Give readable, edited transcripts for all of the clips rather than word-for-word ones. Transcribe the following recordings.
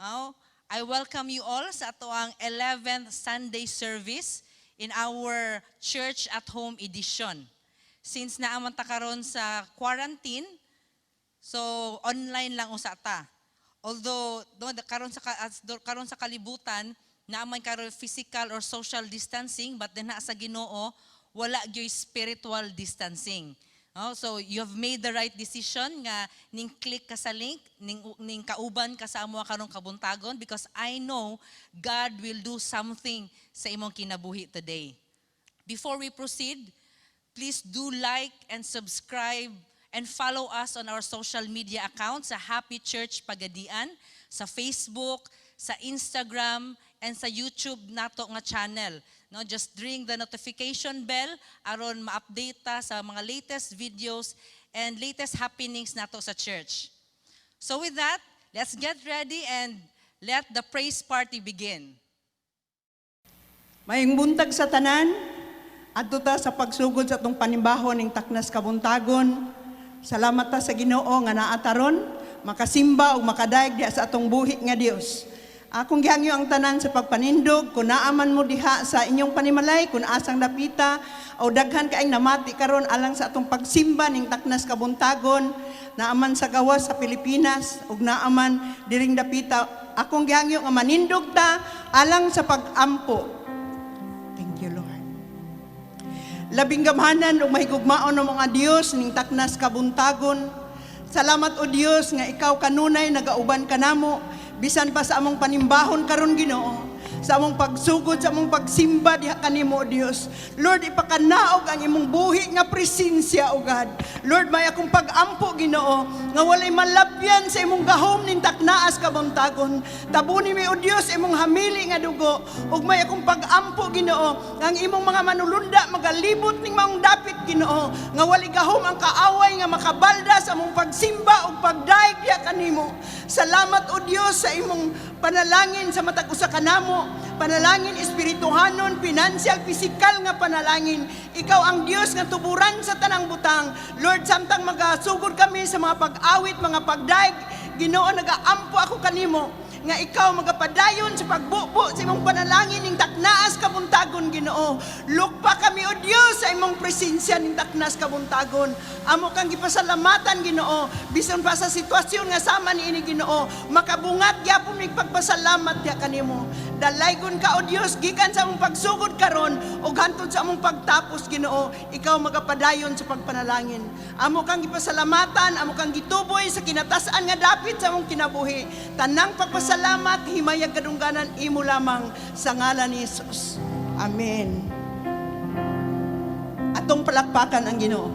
Oh, I welcome you all sa atoang 11th Sunday service in our Church at Home edition. Since naa man ta karon sa quarantine, so online lang usa ta. Although do, karon sa kalibutan naa man karon physical or social distancing, but then sa Ginoo wala gyoy spiritual distancing. No? So you have made the right decision nga ning click ka sa link, ning kauban ka sa amo karong kabuntagon because I know God will do something sa imong kinabuhi today. Before we proceed, please do like and subscribe and follow us on our social media accounts sa Happy Church Pagadian, sa Facebook, sa Instagram, and sa YouTube nato nga channel. No, just ring the notification bell aron ma-update ta sa mga latest videos and latest happenings nato sa church. So with that, let's get ready and let the praise party begin. Maayong buntag sa tanan, adto ta sa pagsugod sa atong panimbahon ning taknas kabuntagon. Salamat ta sa Ginoo nga naa ta ron, makasimba ug makadayeg diha sa atong buhi nga Dios. Akong gihangyo ang tanan sa pagpanindog, kung naa man mo diha sa inyong panimalay, kung asang dapita, o daghan kaayong namati karon alang sa atong pagsimba ning taknas kabuntagon, naa man sa gawas sa Pilipinas, ug naa man diring dapita. Akong gihangyo nga manindog ta alang sa pag-ampo. Thank you, Lord. Labing gamhanan ug mahigugmaon ng mga Dios ning taknas kabuntagon. Salamat, O Dios, nga ikaw kanunay nagauban kanamo bisan pa sa among panimbahon karon, Ginoo, sa among pagsugod, sa among pagsimba diha kanimo, O Dios. Lord, ipakanaog ang imong buhi nga presensya, O God. Lord, may akong pag-ampo, Ginoo, nga walay malabyan sa imong gahom ning taknaas kabuntagon. Tabuni mi, O Dios, imong hamili nga dugo ug may akong pag-ampo, Ginoo, nga ang imong mga manulunda magalibot ning maong dapit, Ginoo, nga walay gahom ang kaaway nga makabalda sa among pagsimba ug pagdayeg diha kanimo. Salamat, O Dios, sa imong panalangin sa matag usa kanamo, panalangin espirituhanon, financial, physical nga panalangin. Ikaw ang Dios nga tuburan sa tanang butang. Lord, samtang magasugod kami sa mga pag-awit, mga pagdayeg, Ginoo, nagaampo ako kanimo nga ikaw magapadayon sa pagbubo sa imong panalangin ning taknaas kabuntagon, Ginoo. Lukpa kami, O Dios, sa imong presensya ning taknas kabuntagon. Amo kang gipasalamatan, Ginoo, bisan pa sa sitwasyon nga sama niini, Ginoo, makabungat gyapon mig pagpasalamat diha kanimo. Dalaygon ka, O Dios, gikan sa among pagsugod karon ug hantod sa among pagtapos, Ginoo, ikaw magapadayon sa pagpanalangin. Amo kang gipasalamatan, amo kang gituboy sa kinatasan nga dapit sa among kinabuhi. Tanang pagpasalamat, himayag, kadungganan imo lamang sa ngalan ni Jesus. Amen. Atong palakpakan ang Ginoo.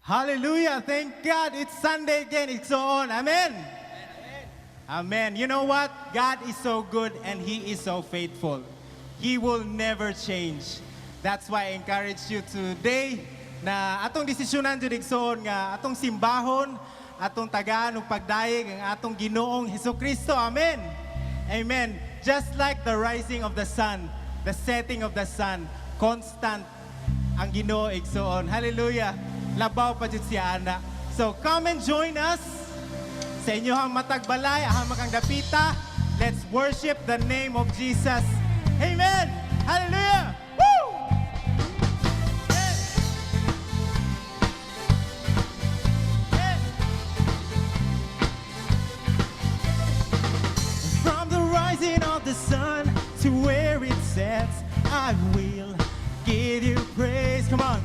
Hallelujah. Thank God it's Sunday again. It's so on. Amen. Amen. You know what? God is so good and He is so faithful. He will never change. That's why I encourage you today na atong desisyonan jud, igsoon, nga atong simbahon, atong tagaan og pagdayeg ang atong Ginoong Hesukristo. Amen. Amen. Just like the rising of the sun, the setting of the sun, constant ang Ginoo, igsoon. Hallelujah. Labaw pa jud siya ana. So come and join us sa inyong matag balay, ahang makang dapita. Let's worship the name of Jesus. Amen. Hallelujah. Woo! Yes. Yes. From the rising of the sun to where it sets, I will give you praise. Come on.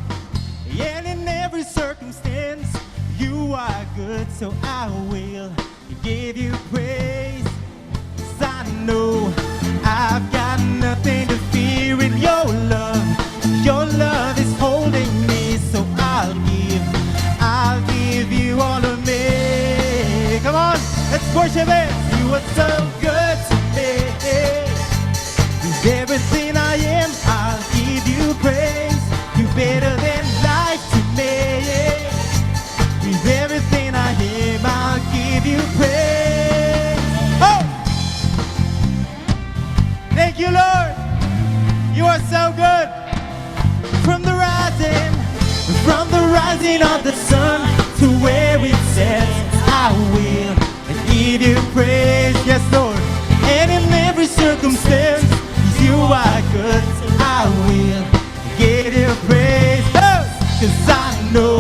And in every circumstance, you are good, so I will give you praise. 'Cause I know I've got nothing to fear in your love. Your love is holding me, so I'll give you all of me. Come on, let's worship it. You are so good to me. With everything I am, I'll give you praise. You better than life to me. With everything I am, I'll give you praise. Oh! Thank you, Lord. You are so good. From the rising of the sun to where it sets, I will give you praise, yes, Lord. And in every circumstance, you are good. I will give you praise. Oh, 'cause I know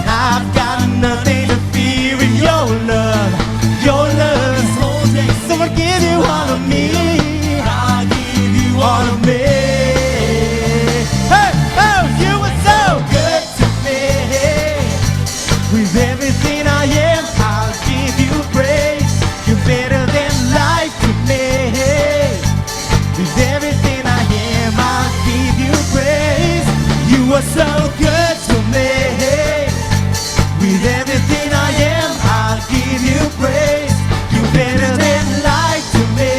I've got nothing to fear in your love. Your love. So I give you all of me. I give you all of me. Hey, oh, you were so good to me. With everything I am, I'll give you praise. You're better than life to me. With everything I am, I'll give you praise. You are so good to me. With everything I am, I'll give you praise. You're better than life to me.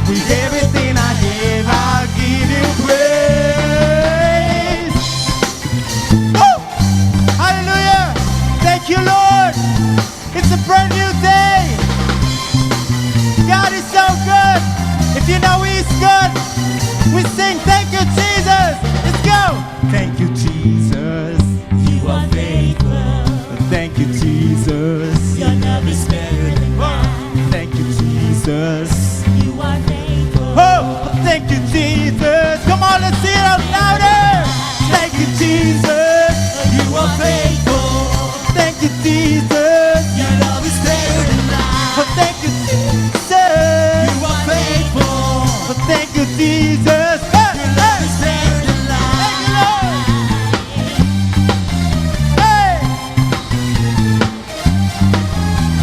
With everything I am, I'll give you praise. Woo! Hallelujah! Thank you, Lord. It's a brand new day. God is so good. If you know He's good, we sing, "Thank you, Jesus." Let's go. Thank you, Jesus. You are faithful. Thank you, Jesus. Your love is better than life. Thank you, Jesus. You are faithful. Oh, thank you, Jesus. Come on, let's sing it out louder. Thank you, Jesus. You are faithful. Thank you, Jesus. Your love is better than life. Oh, thank you, Jesus. You are faithful. Oh, thank you, Jesus. Hey, Your love hey. is better than life. Thank you, Lord. Hey.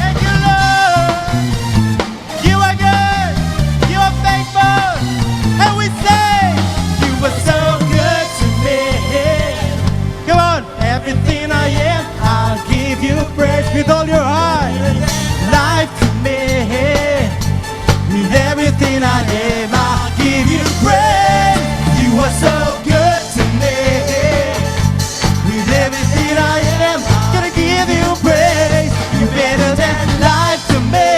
Thank you, Lord. You are good. You are faithful. And we say, you were so good to me. Come on. Everything I am, I'll give you praise with all your heart. Life to me. With everything I am, I'll give you praise. You are so good to me. With everything I am, gonna give you praise. You're better than life to me.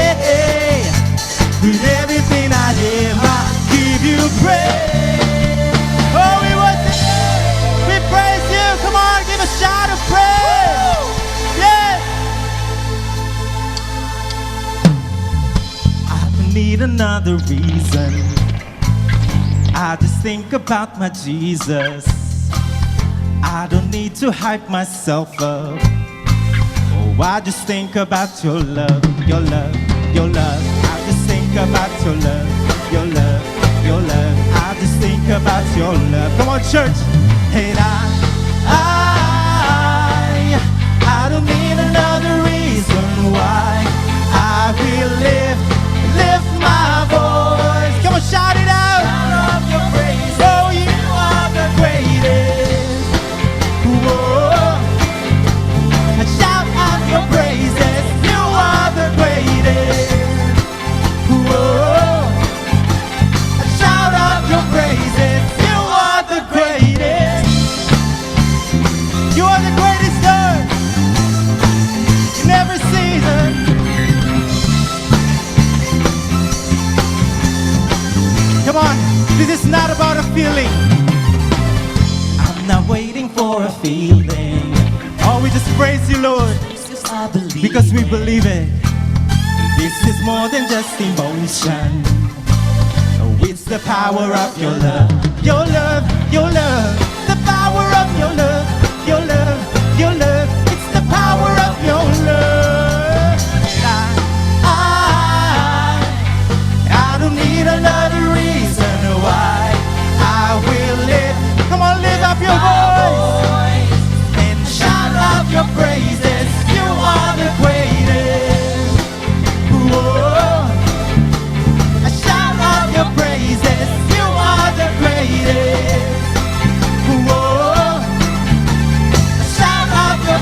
With everything I am, I give you praise. Oh, we worship you. We praise you. Come on, give a shout of praise. Yes. I don't need another reason. I just think about my Jesus. I don't need to hype myself up. Oh, I just think about your love, your love, your love. I just think about your love, your love, your love. I just think about your love. Come on, church. And I don't need another reason why I will lift my voice. Come on, shout it out. Shout of your praise. Oh, you are the greatest. Whoa. And shout out your praises. You are the greatest. Whoa. And shout out your praises. You are the greatest. You are the greatest, Lord. In every season. Come on, this is not about a feeling. I'm not waiting for a feeling. Oh, we just praise you, Lord, I believe because we believe it. This is more than just emotion. Oh, it's the power of your love, your love, your love. The power of your love, your love, your love. It's the power of your love. I don't need another reason why I will live. Come on, lift up your voice and shout out your praises. You are the greatest. Whoa. Shout out your praises. You are the greatest. Whoa. Shout out your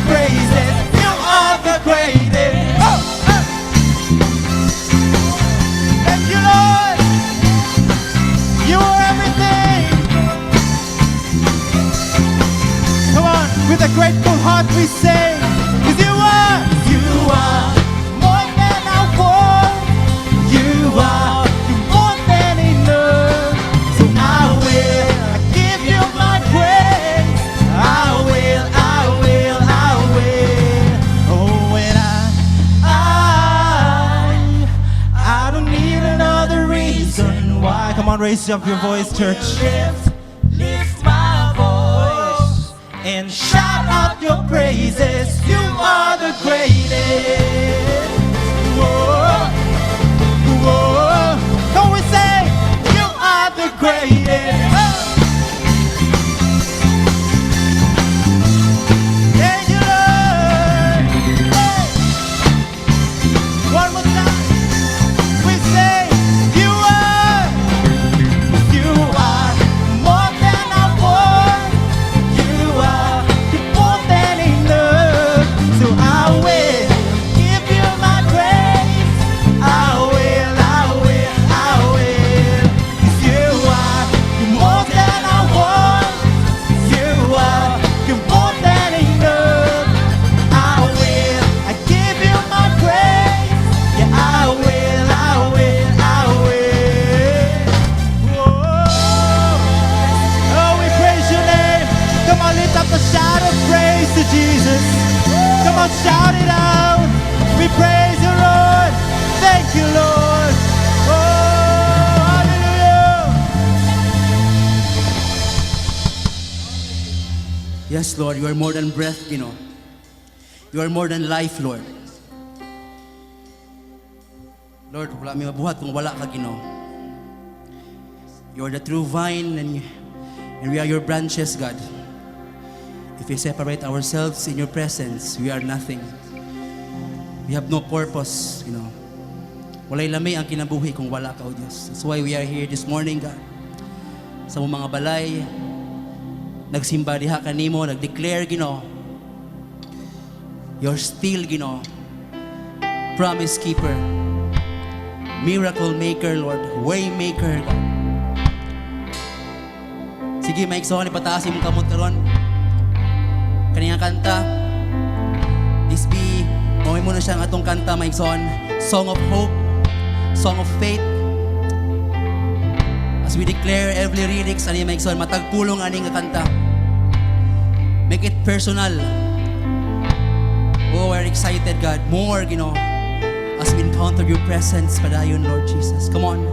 Come on, raise up your voice, church. Lift, lift my voice and shout out your praises. You are the greatest. Whoa, whoa. Come we say, you are the greatest. Thank you, Lord. Hey. One more time. We say, you are more than I want. You are more than enough. So I will give you my praise. I will, I will, I will. 'Cause you are more than I want. You are more than enough. I will, I give you my praise. Yeah, I will, I will, I will. Whoa. Oh, we praise your name. Come on, lift up a shout of praise to Jesus. Come on, shout it out. We praise you, Lord. Thank you, Lord. Oh, hallelujah. Yes, Lord, you are more than breath. You are more than life, Lord. Lord, wala mi mabuhat kung wala ka, Ginoo. You are the true vine and we are your branches, God. If we separate ourselves in your presence, we are nothing. We have no purpose. Walay lami ang kinabuhi kung wala ka, O Diyos. That's why we are here this morning, God. Sa mga balay, nagsimba diha kanimo, nag-declare, Ginoo. You're still, Ginoo, promise keeper, miracle maker, Lord, way maker, God. Sige, mga igsoon, ipataas imong kamot karon. Kaning kanta, this be, mao mo na siya ang atong kanta, mga igsoon. Song of hope, song of faith. As we declare every lyrics, ani, mga igsoon, matag pulong ani nga kanta. Make it personal. Oh, we're excited, God. More, as we encounter your presence, padayon, Lord Jesus. Come on.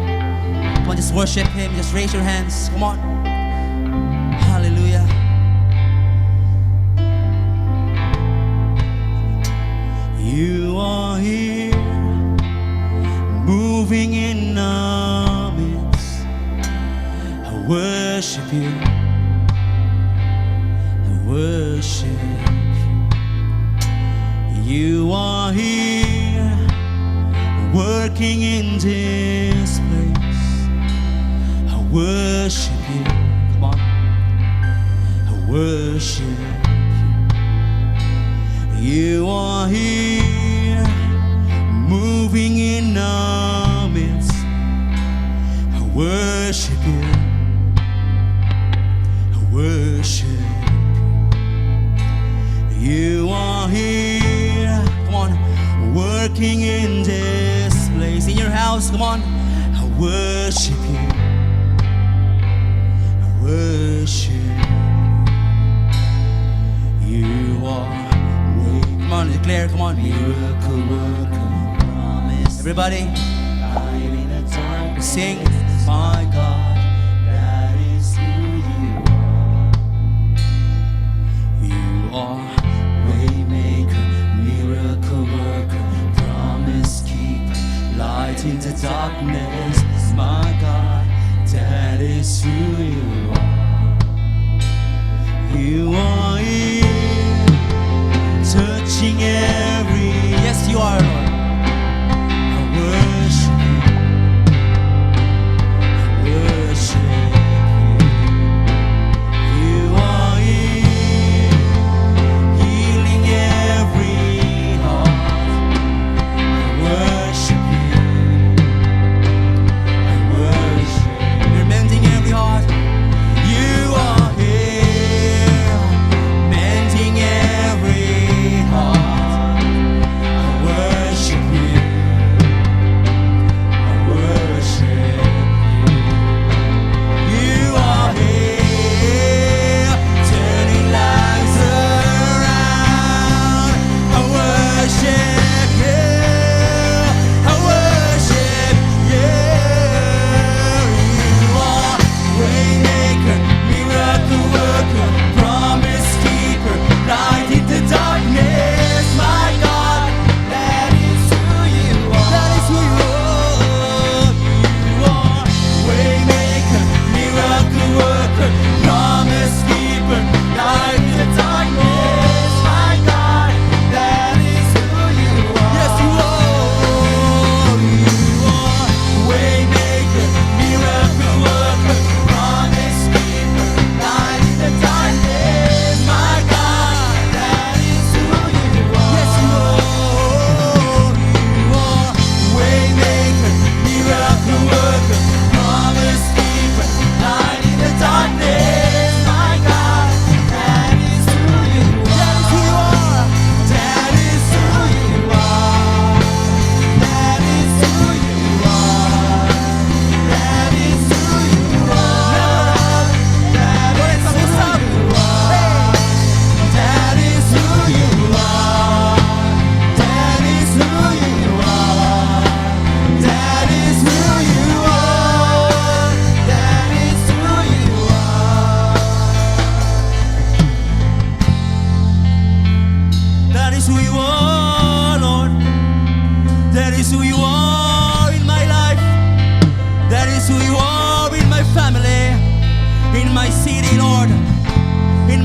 Come on, just worship Him. Just raise your hands. Come on. Hallelujah. You are here, moving in our midst. I worship you. I worship you. You are here, working in this place. I worship you. Come on. I worship you. You are here, moving in our midst. I worship you. I worship you. You are here, come on, working in this place, in your house, come on. I worship you. I worship you. You are way. Come on, declare, come on. Miracle worker, promise. Everybody, Light in the darkness. Sing. My God, that is who you are. You are Waymaker, miracle worker, promise keeper, light in the darkness. My God, that is who you are. You are here, touching every. Yes, you are, Lord. I worship you. I worship you. You are here, healing every heart. I worship you. I worship. You're mending every heart. You are here, mending every heart. I worship.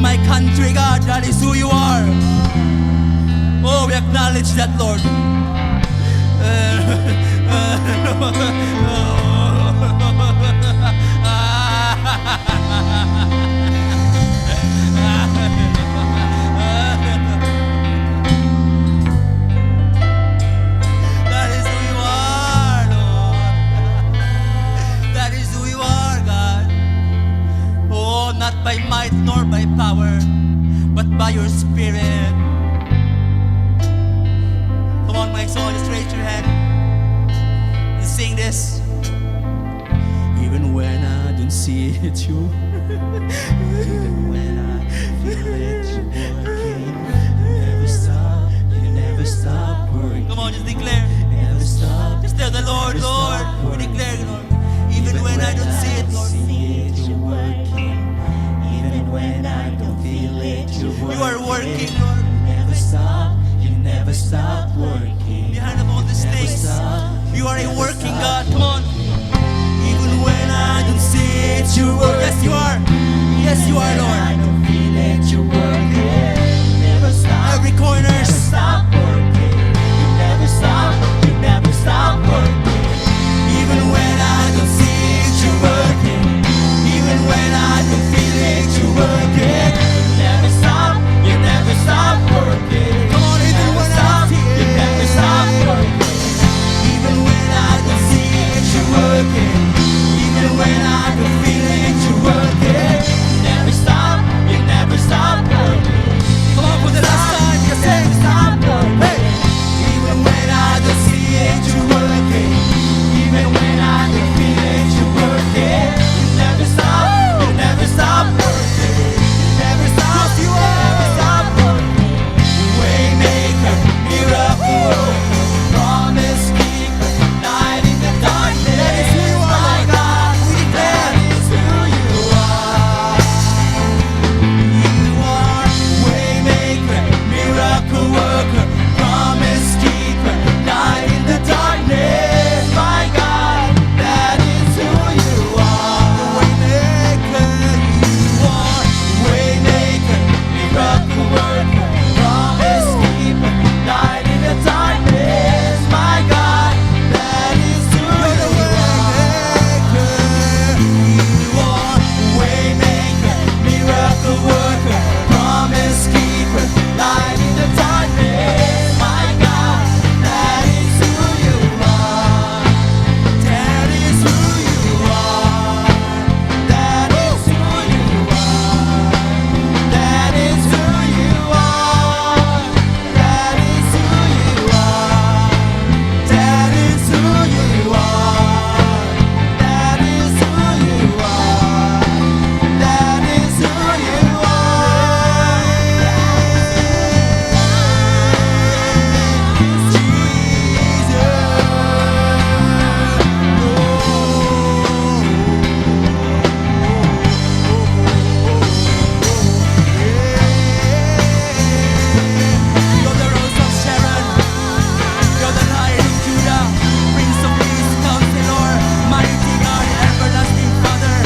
my country, God. That is who you are. Oh, we acknowledge that, Lord. That is who you are, Lord. That is who you are, God. Oh, not by might nor by power, but by your Spirit. Come on, my soul, just raise your hand and sing this. Even when I don't see it, you. Even when I feel it, you're working. You never stop, you never stop working. Come on, just declare. Never stop. Just tell the Lord, Never "Lord," stop we declare, "Lord, even when I don't see it, Lord, see it, you're working. Even when I don't feel it, you're working. You are working, Lord." You never stop, you never stop working. Behind of all these Never things, stop, you are a never working stop. God. Come on. Even when I don't see it, you work. Yes, you are. Yes, you are, When Lord. I don't feel it, you're working. You never stop. Every corner. Never stop working. You never stop working. Even when I don't see it, you're working. Even when I don't feel it, you're working. You never stop working. Come on, even Never when I stop, see you never stop it. working. Even when I don't see it, you're working. Even when I don't feel it, you're working. You never stop working. Come on, for the last time, just say. Never stop working. Hey! Even when I don't see it, you're working. Even when I don't feel it, you're working. You never stop working. You never stop. You Never stop working. Waymaker, miracle worker, promise keeper, light in the darkness. That is who you are, My Lord. God, We declare that is who you are. You are waymaker, miracle worker, promise keeper, light in the darkness. My God, that is who you are. Waymaker, you are waymaker, miracle worker, promise keeper, light in the darkness. My God, that is who You're the you are. waymaker. You are waymaker, miracle worker, promise keeper, light in the darkness. My God, that is who you are. That is who you are. That is who you are. That is who you are. That is who you are. That is who you are. That is who you are. That is who you are. Jesus. You're the Rose of Sharon. You're the Lion of Judah, Prince of Peace, Counselor, Mighty God, Everlasting Father,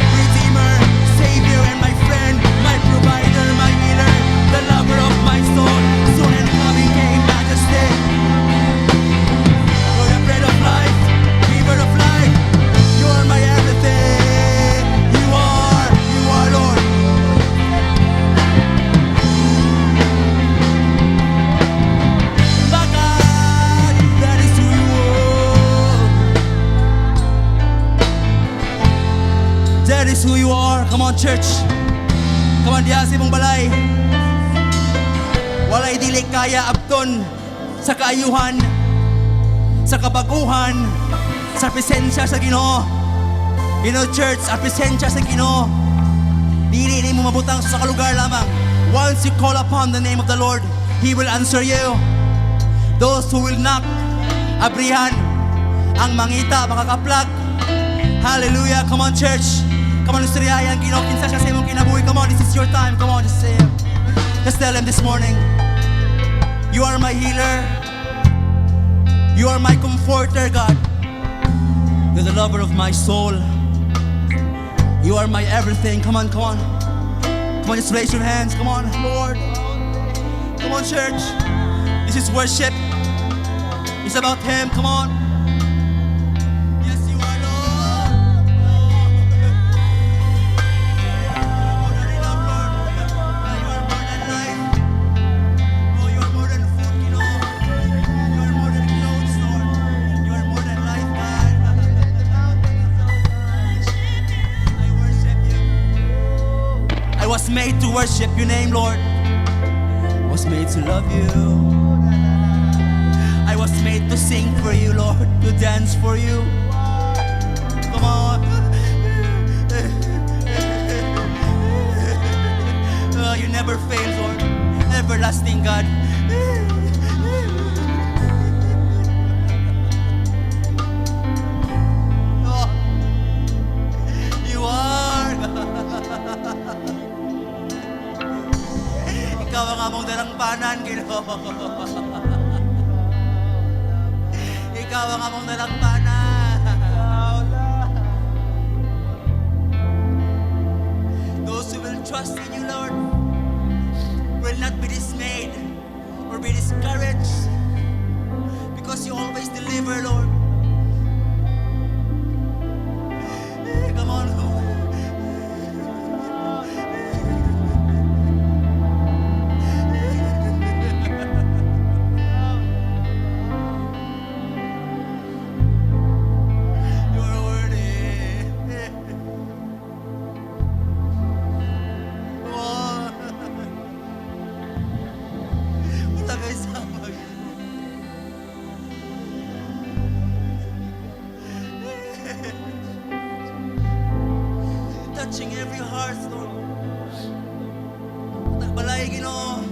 Redeemer, Savior, and my friend, my provider, my healer, the lover of my soul, soon and coming King, Majesty. You're the bread of life, river of life. You are my everything. You are Lord. My God, that is who you are. That is who you are. Come on, church. Come on, diha sa imong balay. Walay dili kaya abton sa kaayuhan, sa kabaguhan, sa presensya sa Ginoo. Church, ang presensya sa Ginoo. Dili nimo mabutang sa lugar lamang. Once you call upon the name of the Lord, He will answer you. Those who will knock, abrihan. Ang mangita, makakaplag. Hallelujah. Come on, church. Come on, istoryahan ang Ginoo. Kinsa siya sa imong kinabuhi. Come on, this is your time. Come on, just say it. Just tell him this morning, "You are my healer. You are my comforter, God. You're the lover of my soul. You are my everything." Come on, come on. Come on, just raise your hands. Come on, Lord. Come on, church. This is worship. It's about Him. Come on. Yes, you are, Lord. More than enough, Lord. You are more than life. Oh, you are more than food. You are more than clothes, Lord. You are more than life, God. I worship you. I was made to worship your name, Lord. I was made to love you. I was made to sing for you, Lord, to dance for you. Come on. Oh, you never fail, Lord. Everlasting God. Oh, you are. Ikaw ang among dalangpanan, Ginoo. Ikaw ang among dalangpanan. Those who will trust in you, Lord, will not be dismayed or be discouraged because you always deliver, Lord. Come on, Lord. You are worthy. Oh. Wala kay samag. Touching every heart, Lord. Matag balay, Ginoo.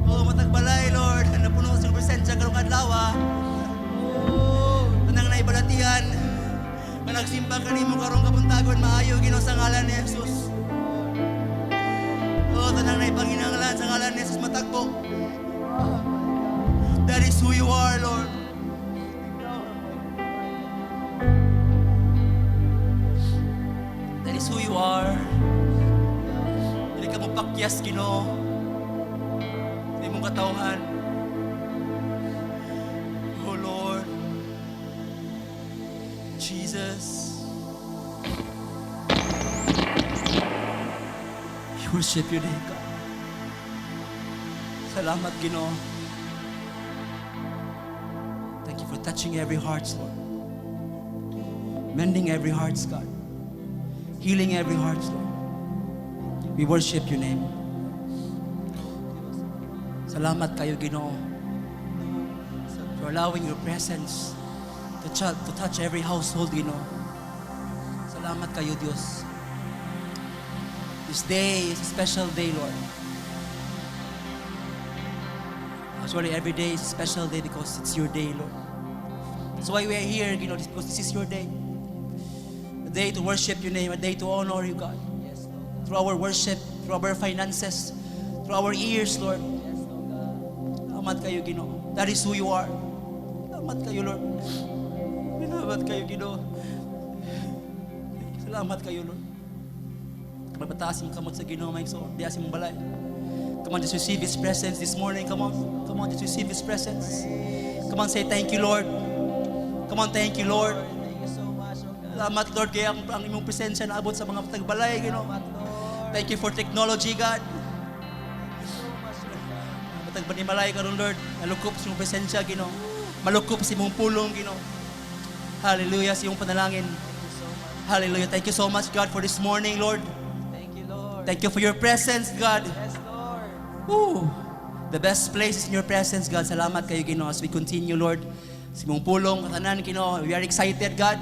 Oh, matag balay, Lord. Napuno sa presensya karong adlaw. Tanang naibalatian. Nga nagsimba kanimo karong kabuntagon, maayo, Ginoo, sa ngalan ni Jesus. Oh, tanang naipanginahanglan sa ngalan ni Jesus matagbo. That is who you are, Lord. That is who you are. Dili ka mopakyas, Ginoo, sa imong katawhan. Oh Lord, Jesus, we worship your name, God. Salamat, Ginoo. Thank you for touching every heart, Lord. Mending every heart, God. Healing every heart, Lord. We worship your name. Salamat kayo, Ginoo, for allowing your presence to touch every household, Ginoo. Salamat kayo, Diyos. This day is a special day, Lord. Actually, every day is a special day because it's your day, Lord. That's why we are here, because this is your day. A day to worship your name, a day to honor you, God. Yes, Lord. Through our worship, through our finances, through our ears, Lord. Yes, Lord God. Salamat kayo, Ginoo. That is who you are. Salamat kayo, Lord. Salamat kayo, Ginoo. Salamat kayo, Lord. Mapataas yung kamot sa Ginoo, my soul. Diya sa imong balay. Come on, just receive His presence this morning. Come on. Come on, just receive His presence. Come on, say thank you, Lord. Come on, thank you, Lord. Thank you so much, oh God. Salamat, Lord, kaya ang imong presensya naabot sa mga tagbalay, Ginoo. Salamat, Lord. Thank you for technology, God. Thank you so much, oh God. Matag banimalay karon, Lord. Nalukop sa imong presensya, Ginoo. Malukop sa imong pulong, Ginoo. Hallelujah sa imong panalangin. Thank you so much. Hallelujah. Thank you so much, God, for this morning, Lord. Thank you, Lord. Thank you for your presence, God. Yes, Lord. Woo. The best place is in your presence, God. Salamat kayo, Ginoo, as we continue, Lord. Sa imong pulong, katanan, Ginoo. We are excited, God.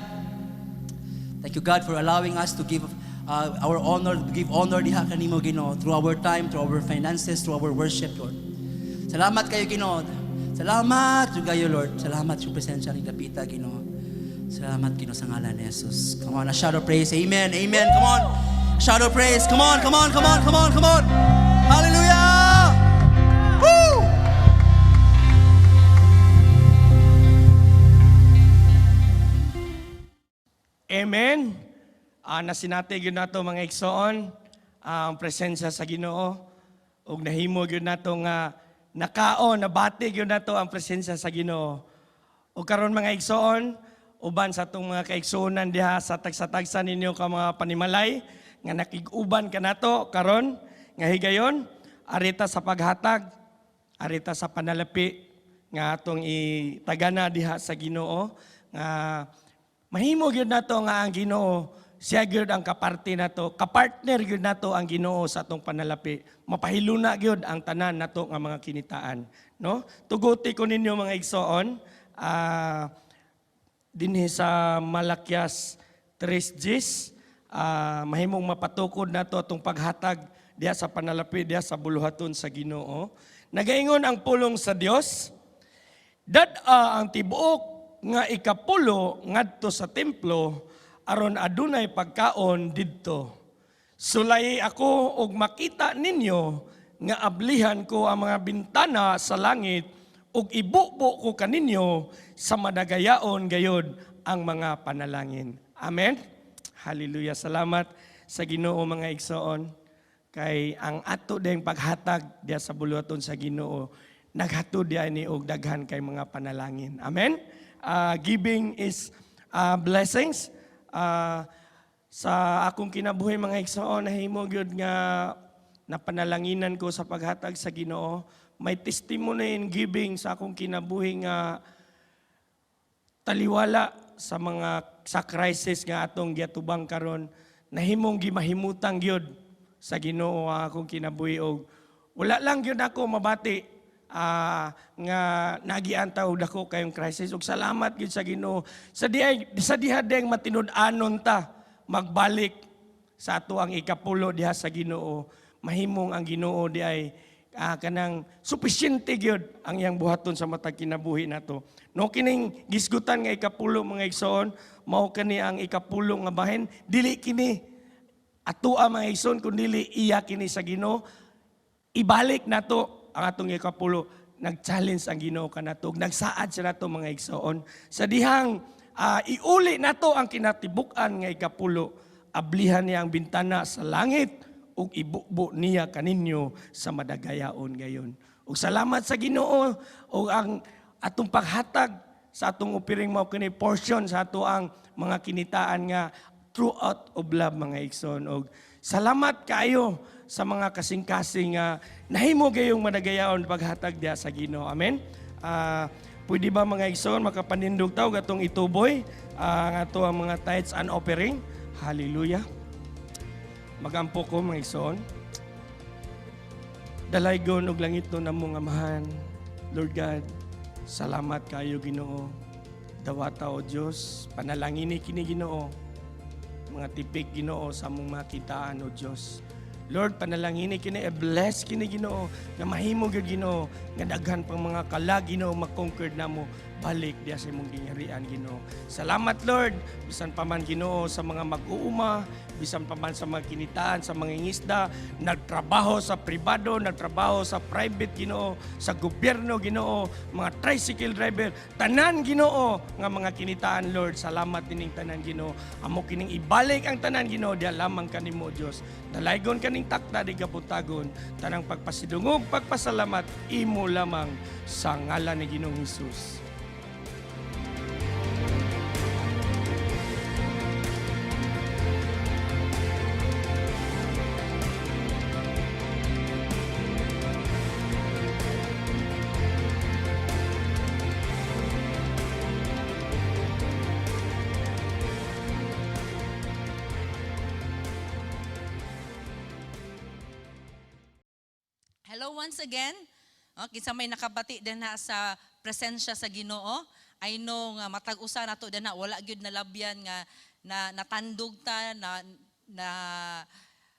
Thank you, God, for allowing us to give our honor, give honor diha kanimo, Ginoo, through our time, through our finances, through our worship, Lord. Salamat kayo, Ginoo. Salamat kayo, Lord. Salamat sa presensya ni Dapita, Ginoo. Salamat, Ginoo, sa ngalan ni Jesus. Come on, a shout of praise. Amen. Amen. Come on. Shout of praise. Come on, come on, come on, come on, come on. Hallelujah! Woo! Amen. Nasinati gyud nato, mga igsoon, ang presensya sa Ginoo ug nahimo gyud nato nga nakaon, nabati gyud nato ang presensya sa Ginoo. Ug karon, mga igsoon, uban sa atong mga kaigsuonan diha sa tagsa-tagsa ninyo ka mga panimalay nga nakig-uban kanato karon nga higayon, arita sa paghatag, arita sa panalapi nga atong itagana diha sa Ginoo, nga mahimo gyud nato nga ang Ginoo siya gyud ang kaparte nato, kapartner gyud nato ang Ginoo sa atong panalapi. Mapahiluna gyud ang tanan nato nga mga kinitaan, no? Tuguti ko ninyo, mga igsoon, dinhi sa Malakias 3:10, mahimong mapatukod nato atong paghatag diha sa panalapi, diha sa buluhaton sa Ginoo. Nagaingon ang pulong sa Dios, "Dad-a ang tibuok nga ikapulo ngadto sa templo aron adunay pagkaon didto. Sulayi ako og makita ninyo nga ablihan ko ang mga bintana sa langit ug ibubo ko kaninyo sa madagayaon gayod ang mga panalangin." Amen. Hallelujah. Salamat sa Ginoo, mga igsoon, kay ang ato ding paghatag diha sa buluhaton sa Ginoo naghatod diha ni og daghan kay mga panalangin. Amen. Giving is blessings. Sa akong kinabuhi, mga igsoon, nahimo gyud nga napanalanginan ko sa paghatag sa Ginoo. May testimony in giving sa akong kinabuhi nga taliwala sa mga sa crisis nga atong giatubang karon, nahimong gimahimutang gyud sa Ginoo ang akong kinabuhi og wala lang gyud ako mabati nga nagian ta og dako kayong crisis, ug salamat gyud sa Ginoo sa diha deng matinud-anon ta magbalik sa ato ang ikapulo diha sa Ginoo, mahimong ang Ginoo di ay kanang supisyente gyud ang iyang buhaton sa matag kinabuhi nato. No, kining gisgutan nga ikapulo, mga igsoon, mao kani ang ikapulo nga bahin, dili kini atoa, mga igsoon, kun dili iya kini sa Ginoo. Ibalik nato ang atong ikapulo. Nag-challenge ang Ginoo kanato. Ug nagsaad siya nato, mga igsoon. Sa dihang iuli nato ang kinatibuk-an nga ikapulo, ablihan niya ang bintana sa langit ug ibubo niya kaninyo sa madagayaon gayon. Ug salamat sa Ginoo ug ang atong paghatag sa atong offering mao kini portion sa ato ang mga kinitaan nga true out of love, mga igsoon, og salamat kaayo sa mga kasing-kasing nga nahimo gayong madagayaon paghatag diha sa Ginoo. Amen. Pwede ba, mga igsoon, makapanindog ta og atong ituboy ang ato ang mga tithes and offering? Hallelujah. Magampo ko, mga igsoon. Dalaygon og langit no namong Amahan, Lord God, salamat kayo, Ginoo. Dawata, o Dios, panalangini kini, Ginoo. Mga tipik, Ginoo, sa among makitaan, o Dios. Lord, panalangini kini, i-bless kini, Ginoo, nga mahimo gyud, Ginoo, nga daghan pang mga kalag, Ginoo, ma-conquered namo balik diha sa imong gingharian, Ginoo. Salamat, Lord, bisan pa man, Ginoo, sa mga mag-uuma, bisan pa man sa mga kinitaan, sa mga ngisda, nagtrabaho sa pribado, nagtrabaho sa private, Ginoo, sa gobyerno, Ginoo, mga tricycle driver, tanan, Ginoo, nga mga kinitaan, Lord, salamat nining tanan, Ginoo. Amo kining ibalik ang tanan, Ginoo, diha lamang kanimo, Dios. Dalaygon kaning takna di kabuntagon, tanang pagpasidungog, pagpasalamat imo lamang sa ngalan ni Ginoong Hesus. Hello once again. Oh, kinsa may nakabati din na sa presensya sa Ginoo. I know nga matag usa nato din na wala gyud nalabyan nga na natandog ta na na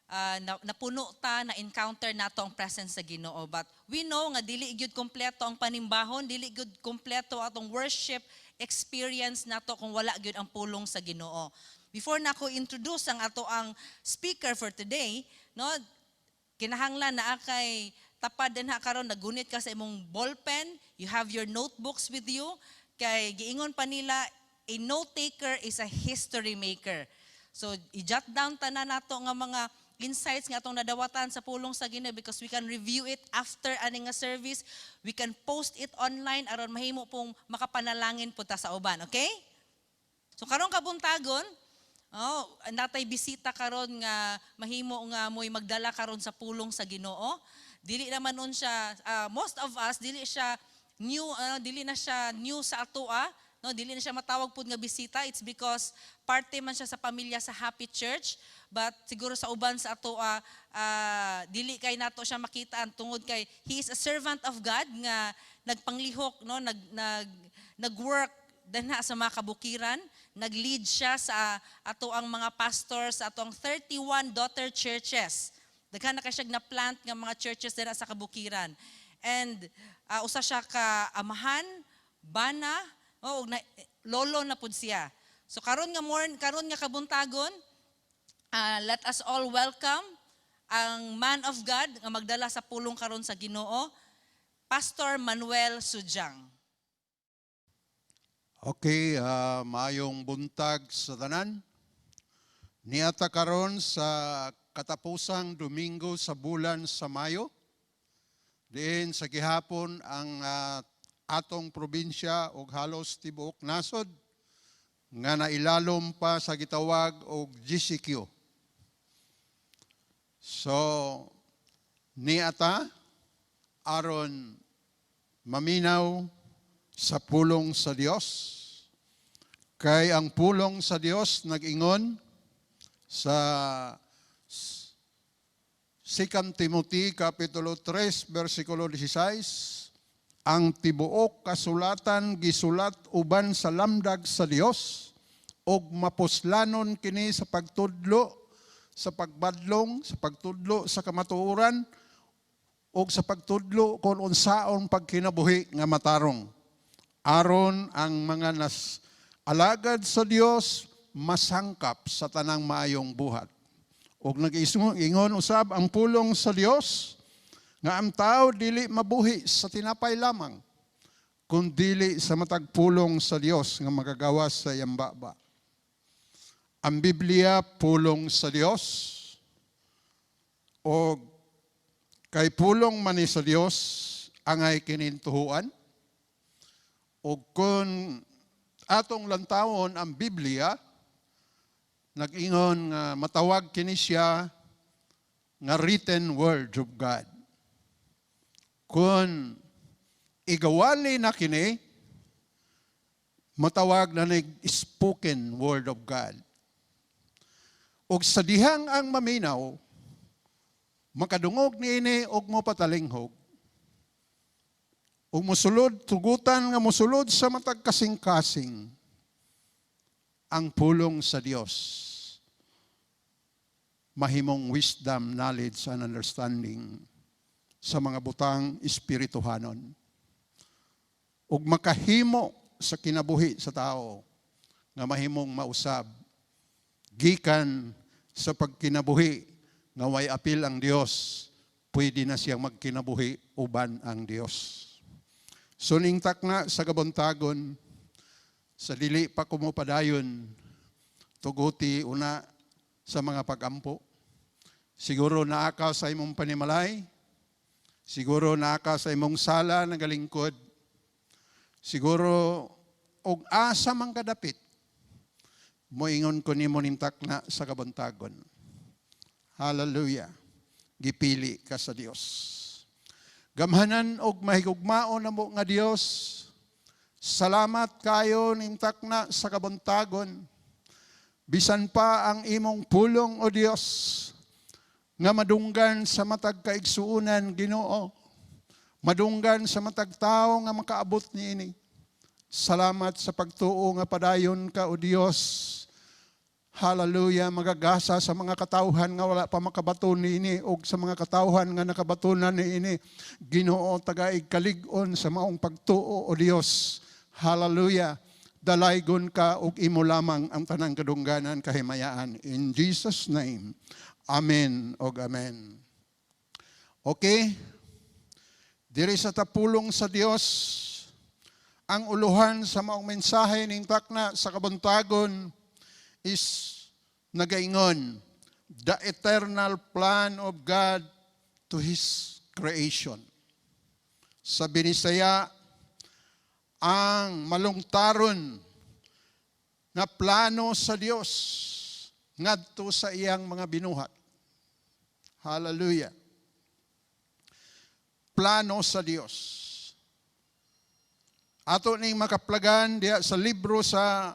na napuno ta, na encounter nato ang presence sa Ginoo. But we know nga dili gyud kompleto ang panimbahon, dili gyud kompleto atong worship experience nato kung wala gyud ang pulong sa Ginoo. Before nako introduce ang ato ang speaker for today, no, kinahanglan naa kay tapad din ha karon, nagunit ka sa imong ballpen, you have your notebooks with you, kay giingon pa nila, a note taker is a history maker. So i-jot down tanan nato nga mga insights nga atong nadawatan sa pulong sa Ginoo because we can review it after ani nga service. We can post it online aron mahimo pong makapanalangin pud ta sa uban, okay? So karong kabuntagon, oh, natay bisita karon nga mahimo nga mo'y magdala karon sa pulong sa Ginoo. Dili naman nun siya, most of us dili siya new, dili na siya new sa atoa, no, dili na siya matawag pud nga bisita. It's because parte man siya sa pamilya sa Happy Church, but siguro sa uban sa atoa, dili kay nato siya makitaan tungod kay he is a servant of God nga nagpanglihok, no, nag nag nag-work danha sa mga kabukiran. Nag-lead siya sa ato ang mga pastors sa atong 31 daughter churches. Daghan na kay siya na plant nga mga churches dira sa kabukiran. And usa siya ka amahan, bana, oh, ug na, lolo na pud siya. So karon nga morn, karon nga kabuntagon, let us all welcome ang man of God nga magdala sa pulong karon sa Ginoo, Pastor Manuel Sujang. Okay, maayong buntag sa tanan. Niata karon sa katapusang Domingo sa bulan sa Mayo. Diin sa gihapon ang atong probinsya og halos tibuok nasod nga nailalom pa sa gitawag og GCQ. So niata aron maminaw sa pulong sa Dios. Kay ang pulong sa Dios nag-ingon sa 2 Timothy Kapitulo 3 versikulo 16, ang tibuok kasulatan gisulat uban sa lamdag sa Dios ug mapuslanon kini sa pagtudlo, sa pagbadlong, sa pagtudlo sa kamatuoran ug sa pagtudlo kon unsaon pagkinabuhi nga matarong, aron ang mga nas alagad sa Dios masangkap sa tanang maayong buhat. Ug nag-ingon usab ang pulong sa Dios nga ang tao dili mabuhi sa tinapay lamang, kun dili sa matag pulong sa Dios nga magagawas sa iyang baba. Ang Biblia, pulong sa Dios, o kay pulong man ni sa Dios, angay kining tuhuan. O kung atong lantawon ang Biblia, nag-ingon nga matawag kini siya nga written word of God. Kung igawali na kini, matawag na nig spoken word of God. Ug sa dihang ang maminaw, makadungog niini og mopatalinghog, ug musulod, tugutan nga musulod sa matag kasing-kasing ang pulong sa Dios, mahimong wisdom, knowledge, and understanding sa mga butang espirituhanon. Ug makahimo sa kinabuhi sa tao nga mahimong mausab gikan sa pagkinabuhi nga way apil ang Dios, pwede na siyang magkinabuhi uban ang Dios. So ning takna sa kabuntagon, sa dili pa ko mopadayon, tuguti una sa mga pagampo. Siguro naa ka sa imong panimalay, siguro naa ka sa imong sala nagalingkod, siguro og asa man kadapit, moingon ko nimo ning takna sa kabuntagon. Hallelujah. Gipili ka sa Dios. Gamhanan og mahigugmaon namo nga Dios, salamat kayo ning takna sa kabuntagon. Bisan pa ang imong pulong, o Dios, nga madunggan sa matag kaigsuonan, Ginoo. Madunggan sa matag tawo nga makaabot niini. Salamat sa pagtuo nga padayon ka, o Dios. Hallelujah, magagasa sa mga katawhan nga wala pa makabaton niini og sa mga katawhan nga nakabatonan niini. Ginoo, tagaig kalig-on sa maong pagtuo, o Dios. Hallelujah. Dalaygon ka og imo lamang ang tanang kadungganan, kahimayaan. In Jesus' name. Amen og amen. Okay? Diri sa tapulong sa Dios, ang uluhan sa maong mensahe ning takna sa kabuntagon is Nagaingon, "The Eternal Plan of God to His Creation." Sa Binisaya, ang malungtaron nga plano sa Dios ngadto sa iyang mga binuhat. Hallelujah. Plano sa Dios. Ato ning makaplagan diha sa libro sa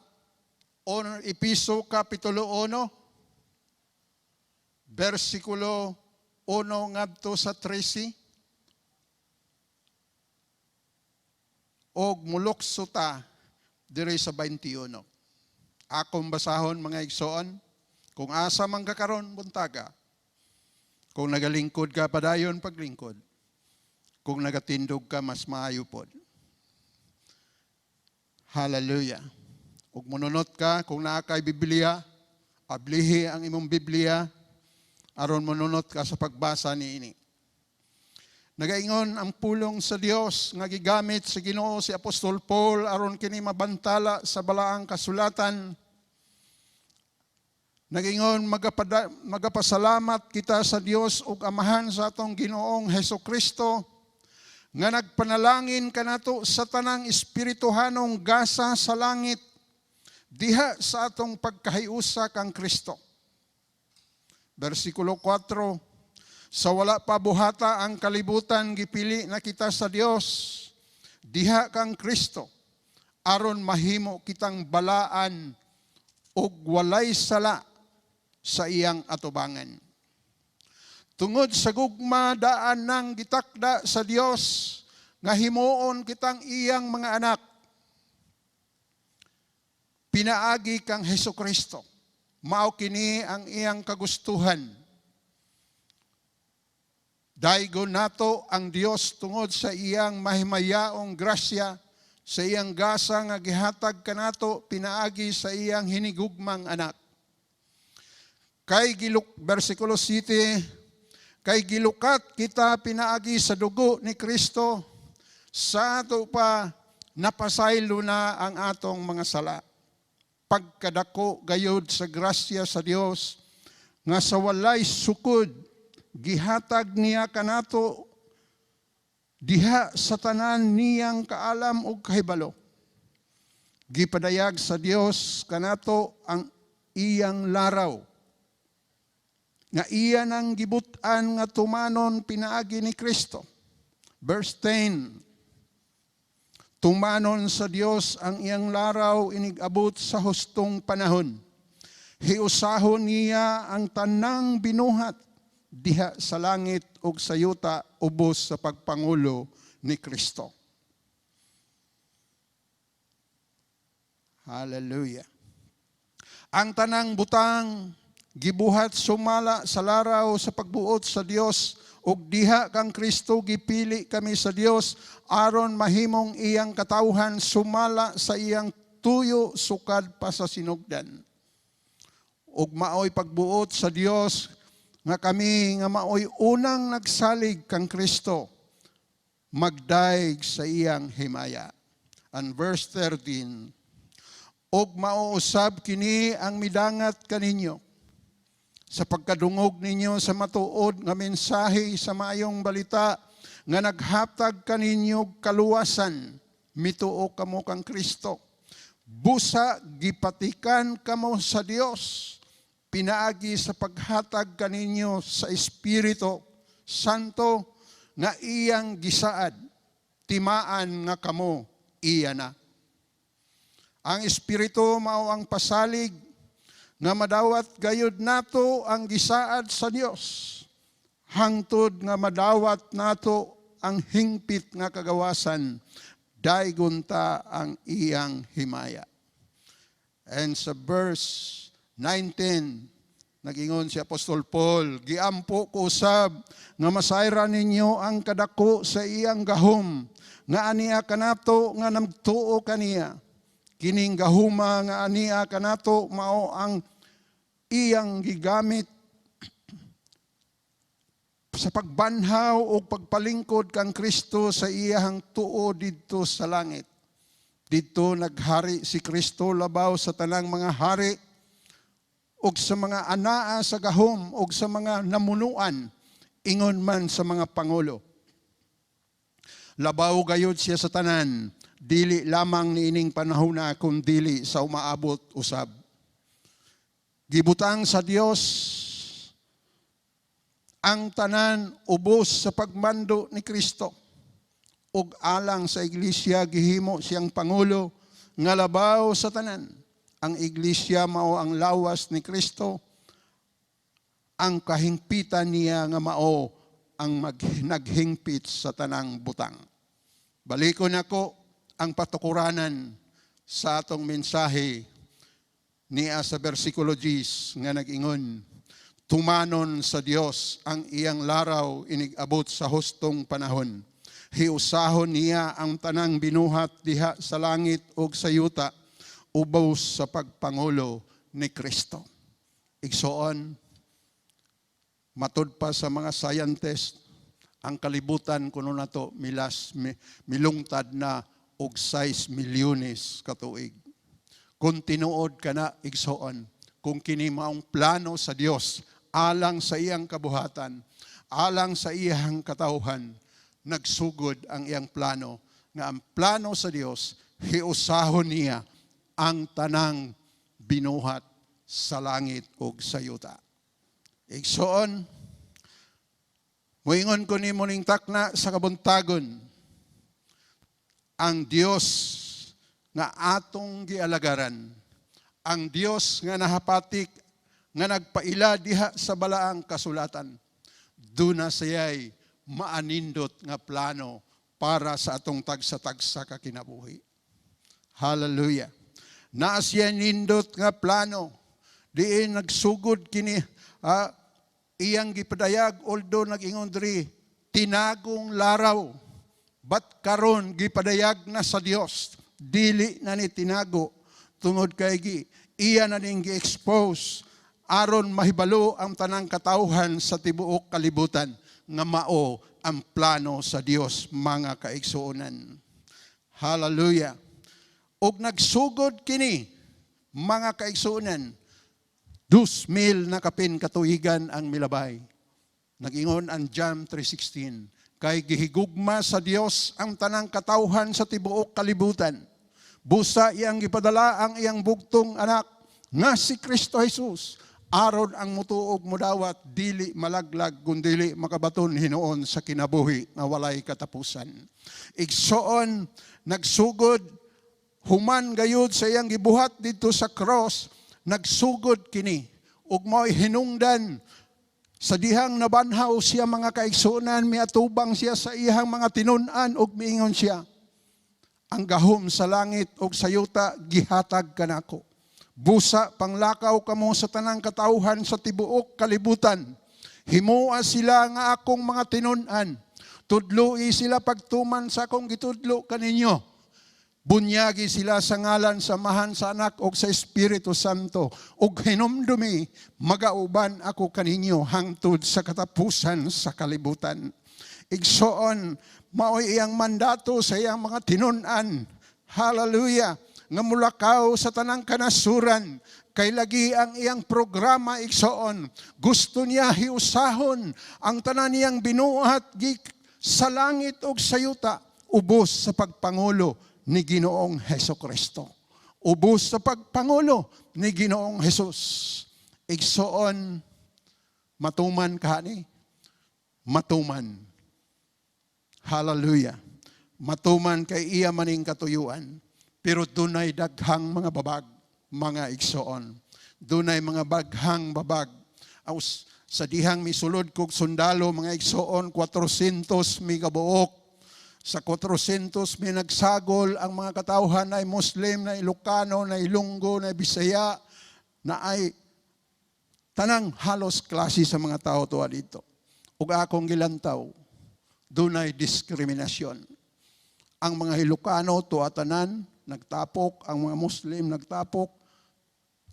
Episo Kapitulo 1, versikulo 1 ngadto sa 13, og mulukso ta diri sa 21. Akong basahon, mga igsoon, kung asa man ka karon buntaga, kung nagalingkod ka, padayon paglingkod. Kung nagatindog ka, mas maayo pod. Hallelujah. Ug mununot ka, kung naa kay Biblia, ablihi ang imong Biblia aron mununot ka sa pagbasa niini. Nagaingon ang pulong sa Dios nga gigamit sa Ginoo si Apostol Paul aron kini mabantala sa balaang kasulatan. Nagaingon, "Magapasalamat kita sa Dios ug Amahan sa atong Ginoong Hesus Kristo nga nagpanalangin kanato sa tanang espirituhanong gasa sa langit diha sa atong pagkahiusa kang Kristo." Versikulo 4, "Sa wala pa buhata ang kalibutan, gipili na kita sa Dios diha kang Kristo aron mahimo kitang balaan ug walay sala sa iyang atubangan. Tungod sa gugma daan nang gitakda sa Dios nga himuon kitang iyang mga anak pinaagi kang Hesus Kristo. Mao kini ang iyang kagustuhan. Daygon nato ang Dios tungod sa iyang mahimayaong grasya, sa iyang gasa nga gihatag kanato pinaagi sa iyang hinigugmang anak. Kay giluk," versikulo 7, "kay gilukat kita pinaagi sa dugo ni Kristo, sa ato pa napasaylo na ang atong mga sala. Pagkadako gayud sa grasya sa Dios nga sa walay sukod gihatag niya kanato diha sa tanan niyang kaalam ug kahibalo. Gipadayag sa Dios kanato ang iyang laraw nga iya nang gibut-an nga tumanon pinaagi ni Kristo." Verse 10, "Tumanon sa Dios ang iyang laraw inig-abot sa hustong panahon. Hiusahon niya ang tanang binuhat diha sa langit ug sa yuta ubos sa pagpangulo ni Kristo." Hallelujah. "Ang tanang butang gibuhat sumala sa laraw sa pagbuot sa Dios, ug diha kang Kristo gipili kami sa Dios aron mahimong iyang katawhan sumala sa iyang tuyo sukad pa sa sinugdan. Ug maoy pagbuot sa Dios nga kami nga maoy unang nagsalig kang Kristo magdaig sa iyang himaya." And verse 13, "Ug mauusab kini ang midangat kaninyo sa pagkadungog ninyo sa matuod nga mensahe sa maayong balita nga naghatag kaninyo kaluwasan. Mituo kamo kang Kristo. Busa gipatikan kamo sa Dios pinaagi sa paghatag kaninyo sa Espiritu Santo nga iyang gisaad, timaan nga kamo iya na. Ang Espiritu mao ang pasalig nga madawat gayud nato ang gisaad sa Dios hangtod nga madawat nato ang hingpit nga kagawasan, daygon ta ang iyang himaya." And sa verse 19, nagingon si Apostol Paul, "Giampo ko usab nga masayran ninyo ang kadako sa iyang gahom nga ania kanato nga nagtuo kaniya. Kining gahuma nga ania kanato mao ang iyang gigamit sa pagbanhaw o pagpalingkod kang Kristo sa iyahang tuo didto sa langit. Didto naghari si Kristo labaw sa tanang mga hari. Ug sa mga anaa sa gahom ug sa mga namunuan, ingon man sa mga pangulo. Labaw gayud siya sa tanan, dili lamang niining panahona kun dili sa umaabot usab. Gibutang sa Dios ang tanan ubos sa pagmando ni Kristo. Ug alang sa iglesia gihimo siyang pangulo nga labaw sa tanan. Ang iglesia mao ang lawas ni Kristo, ang kahingpitan niya nga mao ang naghingpit sa tanang butang. Balikon ako ang patukuranan sa atong mensahe niya sa versikulo 10 nga nag-ingon, "Tumanon sa Dios ang iyang laraw inig-abot sa hustong panahon. Hiusahon niya ang tanang binuhat diha sa langit ug sa yuta ubos sa pagpangulo ni Kristo." Igsoon, matud pa sa mga scientist, ang kalibutan kuno nato milungtad na og 6 milyones ka tuig. Kung tinuod kana, igsoon, kung kini maong plano sa Dios alang sa iyang kabuhatan, alang sa iyang katawhan, nagsugod ang iyang plano nga ang plano sa Dios, hiusahon niya ang tanang binuhat sa langit ug sa yuta. Igsoon, muingon ko nimo ning takna sa kabuntagon, ang Dios nga atong gialagaran, ang Dios nga nahapatik, nga nagpaila diha sa balaang kasulatan, duna siya'y maanindot nga plano para sa atong tagsa-tagsa ka kinabuhi. Hallelujah. Naa siya nindot nga plano. Diin nagsugod kini iyang gipadayag, although nag-ingon diri tinagong laraw. But karon gipadayag na sa Dios. Dili na ni tinago tungod kay iya na ning gi-expose aron mahibalo ang tanang katawhan sa tibuok kalibutan nga mao ang plano sa Dios, mga kaigsuonan. Hallelujah. Og nagsugod kini, mga kaigsuonan, 2,000 na kapin katuigan ang milabay. Nag-ingon ang John 3:16, kay gihigugma sa Dios ang tanang katawhan sa tibuok kalibutan. Busa iyang gipadala ang iyang bugtong anak nga si Kristo Jesus aron ang mutuog mudawat dili malaglag kundili makabaton hinuon sa kinabuhi nga walay katapusan. Igsoon, nagsugod human gayud sa iyang gibuhat didto sa cross, nagsugod kini ug mao'y hinungdan sa dihang nabanhaw siya, mga kaigsuonan, miatubang siya sa iyang mga tinun-an ug miingon siya, "Ang gahom sa langit ug sa yuta gihatag kanako. Busa panglakaw kamo sa tanang katawhan sa tibuok kalibutan. Himoa sila nga akong mga tinun-an. Tudloi sila pagtuman sa akong gitudlo kaninyo. Bunyagi sila sa ngalan sa Amahan, sa Anak ug sa Espiritu Santo. Ug hinumdumi, magauban ako kaninyo hangtod sa katapusan sa kalibutan." Igsoon, mao'y iyang mandato sa iyang mga tinun-an. Hallelujah! Nga mulakaw sa tanang kanasuran. Kay lagi ang iyang programa, igsoon. Gusto niya hiusahon ang tanan niyang binuhat sa langit ug sa yuta ubos sa pagpangulo ni Ginoong Heso Kristo. Ubos sa pagpangulo ni Ginoong Jesus. Igsoon, matuman ka ni. Matuman. Hallelujah. Matuman kay iya maning katuyuan. Pero dunay daghang mga babag, mga igsoon. Dunay mga baghang babag. Aus, sa dihang misulod kog sundalo, mga igsoon, 400 mi kabuok. Sa 400 mi nagsagol ang mga katawhan na Muslim, na Ilocano, na Ilonggo, na Bisaya, na ay tanang halos klase sa mga tao tuwa dito. Ug akong gilantaw, dunay diskriminasyon. Ang mga Ilocano tuwa tanan nagtapok, ang mga Muslim nagtapok.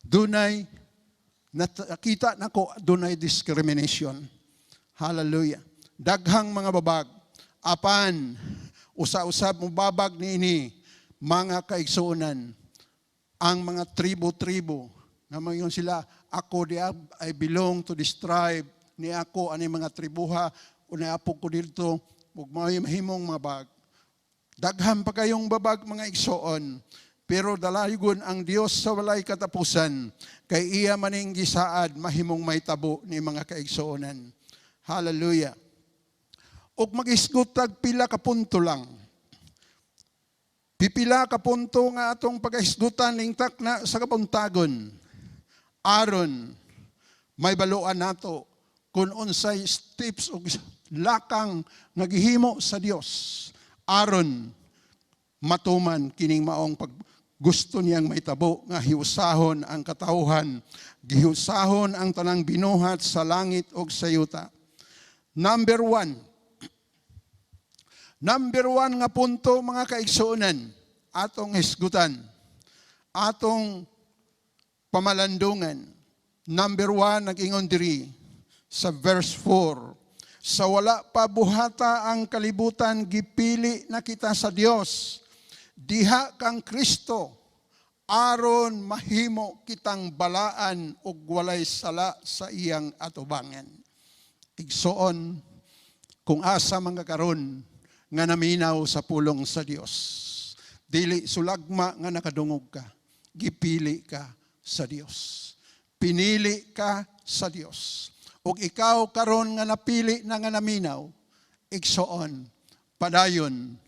Dunay nakita nako dunay discrimination. Hallelujah. Daghang mga babag apan usa-usab mo babag niini, mga kaigsuonan, ang mga tribo-tribo Nga moingon sila, "Ako di I belong to this tribe, ni ako ani mga tribuha, unay apo ko dito," ug mao'y mahimong mabag. Daghan pa kayong babag, mga igsoon, pero dalaygon ang Dios sa walay katapusan, kay iya maning gisaad mahimong mahitabo ni mga kaigsuonan. Hallelujah. Ug magisgot tag pila ka punto lang. Pipila ka punto nga atong pagahisgutan ning takna sa kabuntagon. Aron may baluan nato kung unsay steps o lakang nga gihimo sa Dios aron matuman kining maong pag gusto niyang mahitabo nga hiusahon ang katawhan, gihusahon ang tanang binuhat sa langit ug sa yuta. Number one. Number one nga punto, mga kaigsuonan, atong hisgutan, atong pamalandungan. Number one, nag-ingon diri sa verse 4, "Sa wala pa buhata ang kalibutan, gipili na kita sa Dios diha kang Kristo aron mahimo kitang balaan ug walay sala sa iyang atubangan." Igsoon, kung asa man ka karon nga naminaw sa pulong sa Dios, dili sulagma nga nakadungog ka, gipili ka sa Dios. Pinili ka sa Dios. Ug ikaw karon nga napili na nga naminaw, igsoon, padayon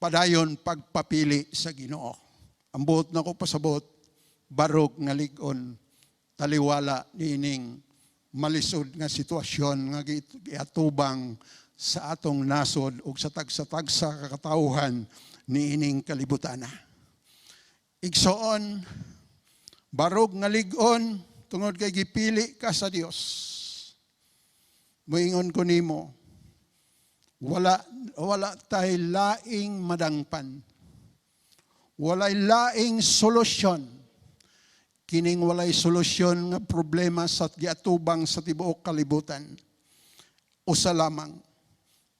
padayon pagpapili sa Ginoo. Ang buot nako pasabot, barog nga lig-on, taliwala niining malisod nga sitwasyon nga giatubang sa atong nasod ug sa tagsa-tagsa ka katawhan niining kalibutana. Igsoon, barog nga lig-on tungod kay gipili ka sa Dios. Moingon ko nimo, wala wala tay laing madangpan. Walay laing solusyon. Kining walay solusyon nga problema sa giatubang sa tibuok kalibutan. Usa lamang,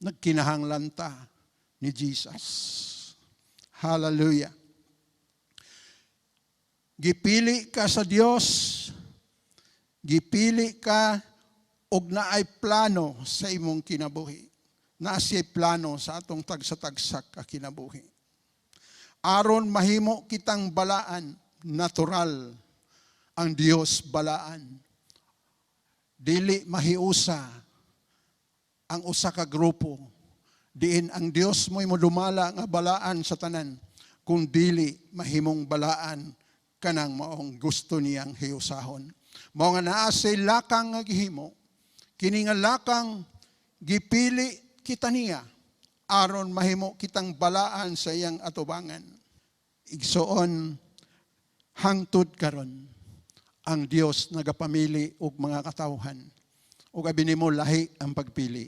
nagkinahanglan ta ni Jesus. Hallelujah. Gipili ka sa Dios, gipili ka og naay plano sa imong kinabuhi. Naa siya'y plano sa atong tagsa-tagsak ka kinabuhi. Aron mahimo kitang balaan, natural ang Dios balaan. Dili mahiusa ang usa ka grupo. Diin ang Dios mo'y modumala nga balaan sa tanan kung dili mahimong balaan kanang maong gusto niyang hiusahon. Mao nga naa siya'y lakang nga gihimo. Kini nga lakang, gipili kita niya aron mahimo kitang balaan sa iyang atubangan. Igsoon, hangtod karon ang Dios nagapamili og mga katawhan. Ug abi nimo lahi ang pagpili.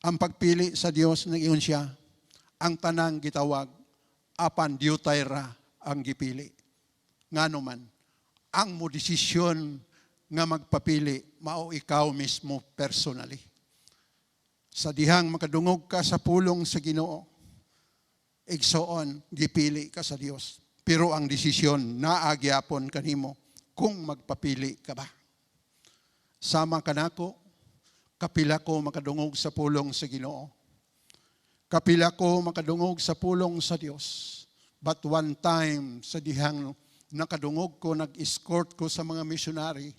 Ang pagpili sa Dios, nag-ingon siya, ang tanang gitawag, apan diutay ra ang gipili. Ngano man, ang mo desisyon nga magpapili mao ikaw mismo personally. Sa dihang makadungog ka sa pulong sa Ginoo, igsoon, gipili ka sa Dios. Pero ang desisyon naa gyapon kanimo kung magpapili ka ba. Sama kanako, kapila ko makadungog sa pulong sa Ginoo. Kapila ko makadungog sa pulong sa Dios. But one time, sa dihang nakadungog ko, nag-escort ko sa mga missionary,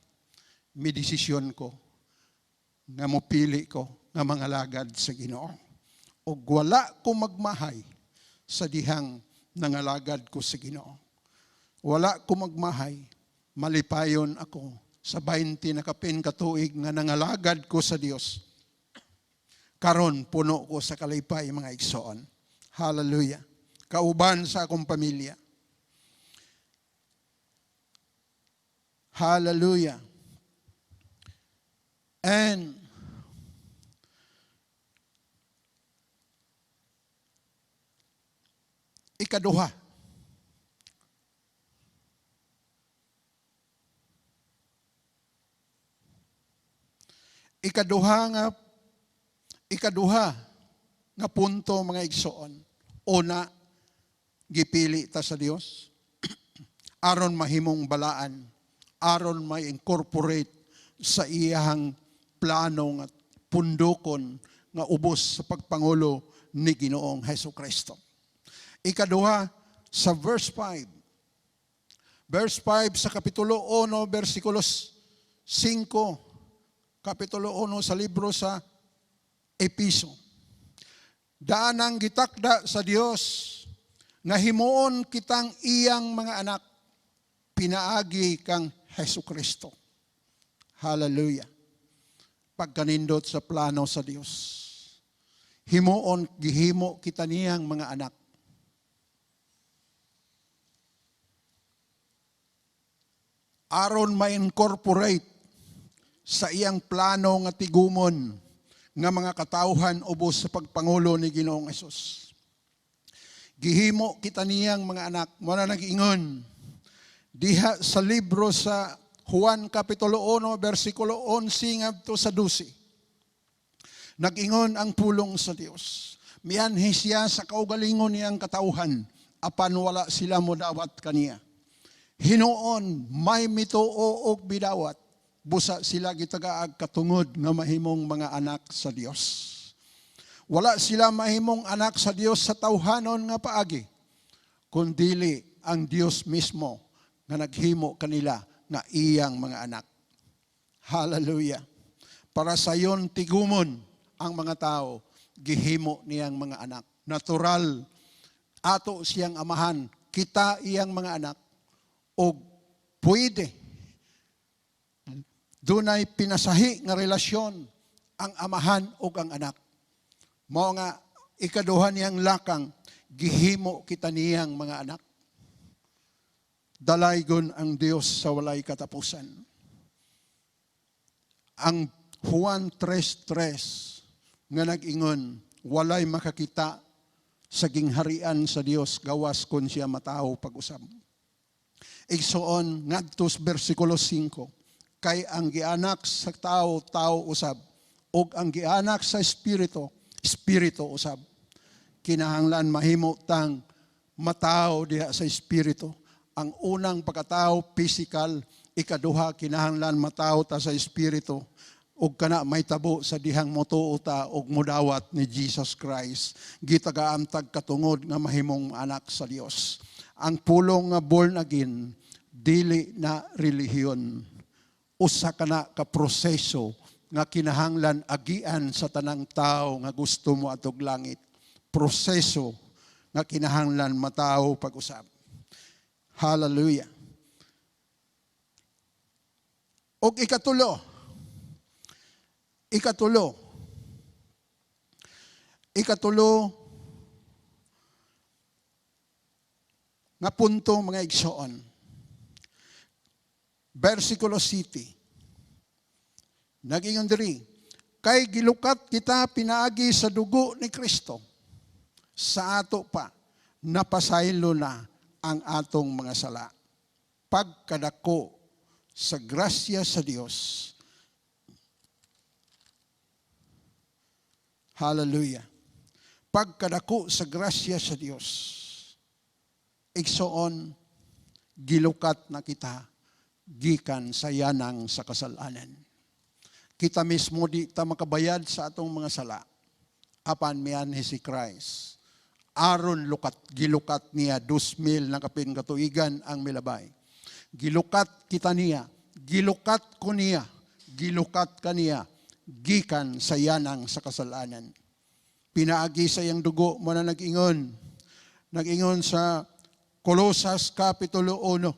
may desisyon ko nga mopili ko nga mangalagad sa Ginoo. Og wala ko magmahay sa dihang nangalagad ko sa Ginoo. Wala ko magmahay, malipayon ako sa 20 na kapin katuig nga nangalagad ko sa Dios. Karon puno ko sa kalipay, mga igsoon. Hallelujah. Kauban sa akong pamilya. Hallelujah. And ikaduha, ikaduha nga punto, mga igsoon. Una, gipili ta sa Dios. Aron mahimong balaan, aron ma-incorporate sa iyahang plano nga pundokon nga ubos sa pagpangulo ni Ginoong Heso Kristo. Ikaduha, sa verse 5. Verse 5 sa Kapitulo 1, versikulo 5, Kapitulo 1 sa libro sa Episo. Daan ang gitakda sa Dios nga himuon kitang iyang mga anak pinaagi kang Heso Kristo. Hallelujah. Pagkanindot sa plano sa Dios. Himuon, gihimo kita niyang mga anak. Aron ma-incorporate sa iyang plano nga tigumon nga mga katawhan ubos sa pagpangulo ni Ginoong Hesus. Gihimo kita niyang mga anak, mo na nag-ingon diha sa libro sa Juan Kapitulo 1 versikulo 11 ngadto sa 12. Nag-ingon ang pulong sa Dios. Mianhi siya sa kaugalingon niyang katawhan apan wala sila modawat kaniya. Hinuon may mituo og bidawat, busa sila gitagaag katungod nga mahimong mga anak sa Dios. Wala sila mahimong anak sa Dios sa tawhanon nga paagi, kundili ang Dios mismo nga naghimo kanila nga iyang mga anak. Hallelujah. Para sayon tigumon ang mga tao, gihimo niyang mga anak. Natural, ato siyang amahan, kita iyang mga anak, og pwede dunay pinasahi nga relasyon ang amahan ug ang anak. Mao nga ikaduha niyang lakang, gihimo kita niyang mga anak. Dalaygon ang Dios sa walay katapusan. Ang Juan 3:3 nga nag-ingon, walay makakita sa gingharian sa Dios gawas kon siya matawo pag-usab. Igsoon, ngadto sa versikulo 5, kay ang gianak sa tao, tao usab, ug ang gianak sa espiritu, espiritu usab. Kinahanglan mahimo tang matao diha sa espiritu. Ang unang pagkatao, physical, ikaduha, kinahanglan matao ta sa espiritu. Ug kana may tabo sa dihang motuo ta ug modawat ni Jesus Christ. Gitagaan tag katungod nga mahimong anak sa Dios. Ang pulong nga born again, dili na relihiyon. Usa ka na ka proseso nga kinahanglan agian sa tanang tao nga gusto mo atog langit. Proseso nga kinahanglan matawo pag-usab. Hallelujah. Og ikatulo nga punto, mga igsoon. Versikulo 7. Nag-ingon diri, kay gilukat kita pinaagi sa dugo ni Kristo, sa ato pa, napasaylo na ang atong mga sala. Pagkadako sa grasya sa Dios. Hallelujah. Pagkadako sa grasya sa Dios. Igsoon, gilukat na kita gikan sa yanang sa kasalanan. Kita mismo di ta makabayad sa atong mga sala. Apan mianhi si Christ. Aron lukat, gilukat niya 2,000 na kapin katuigan ang milabay. Gilukat kita niya, gilukat ko niya, gilukat kaniya, gikan sa yanang sa kasalanan. Pinaagi sa iyang dugo mo na nag-ingon. Nag-ingon sa Kolosas Kapitulo 1,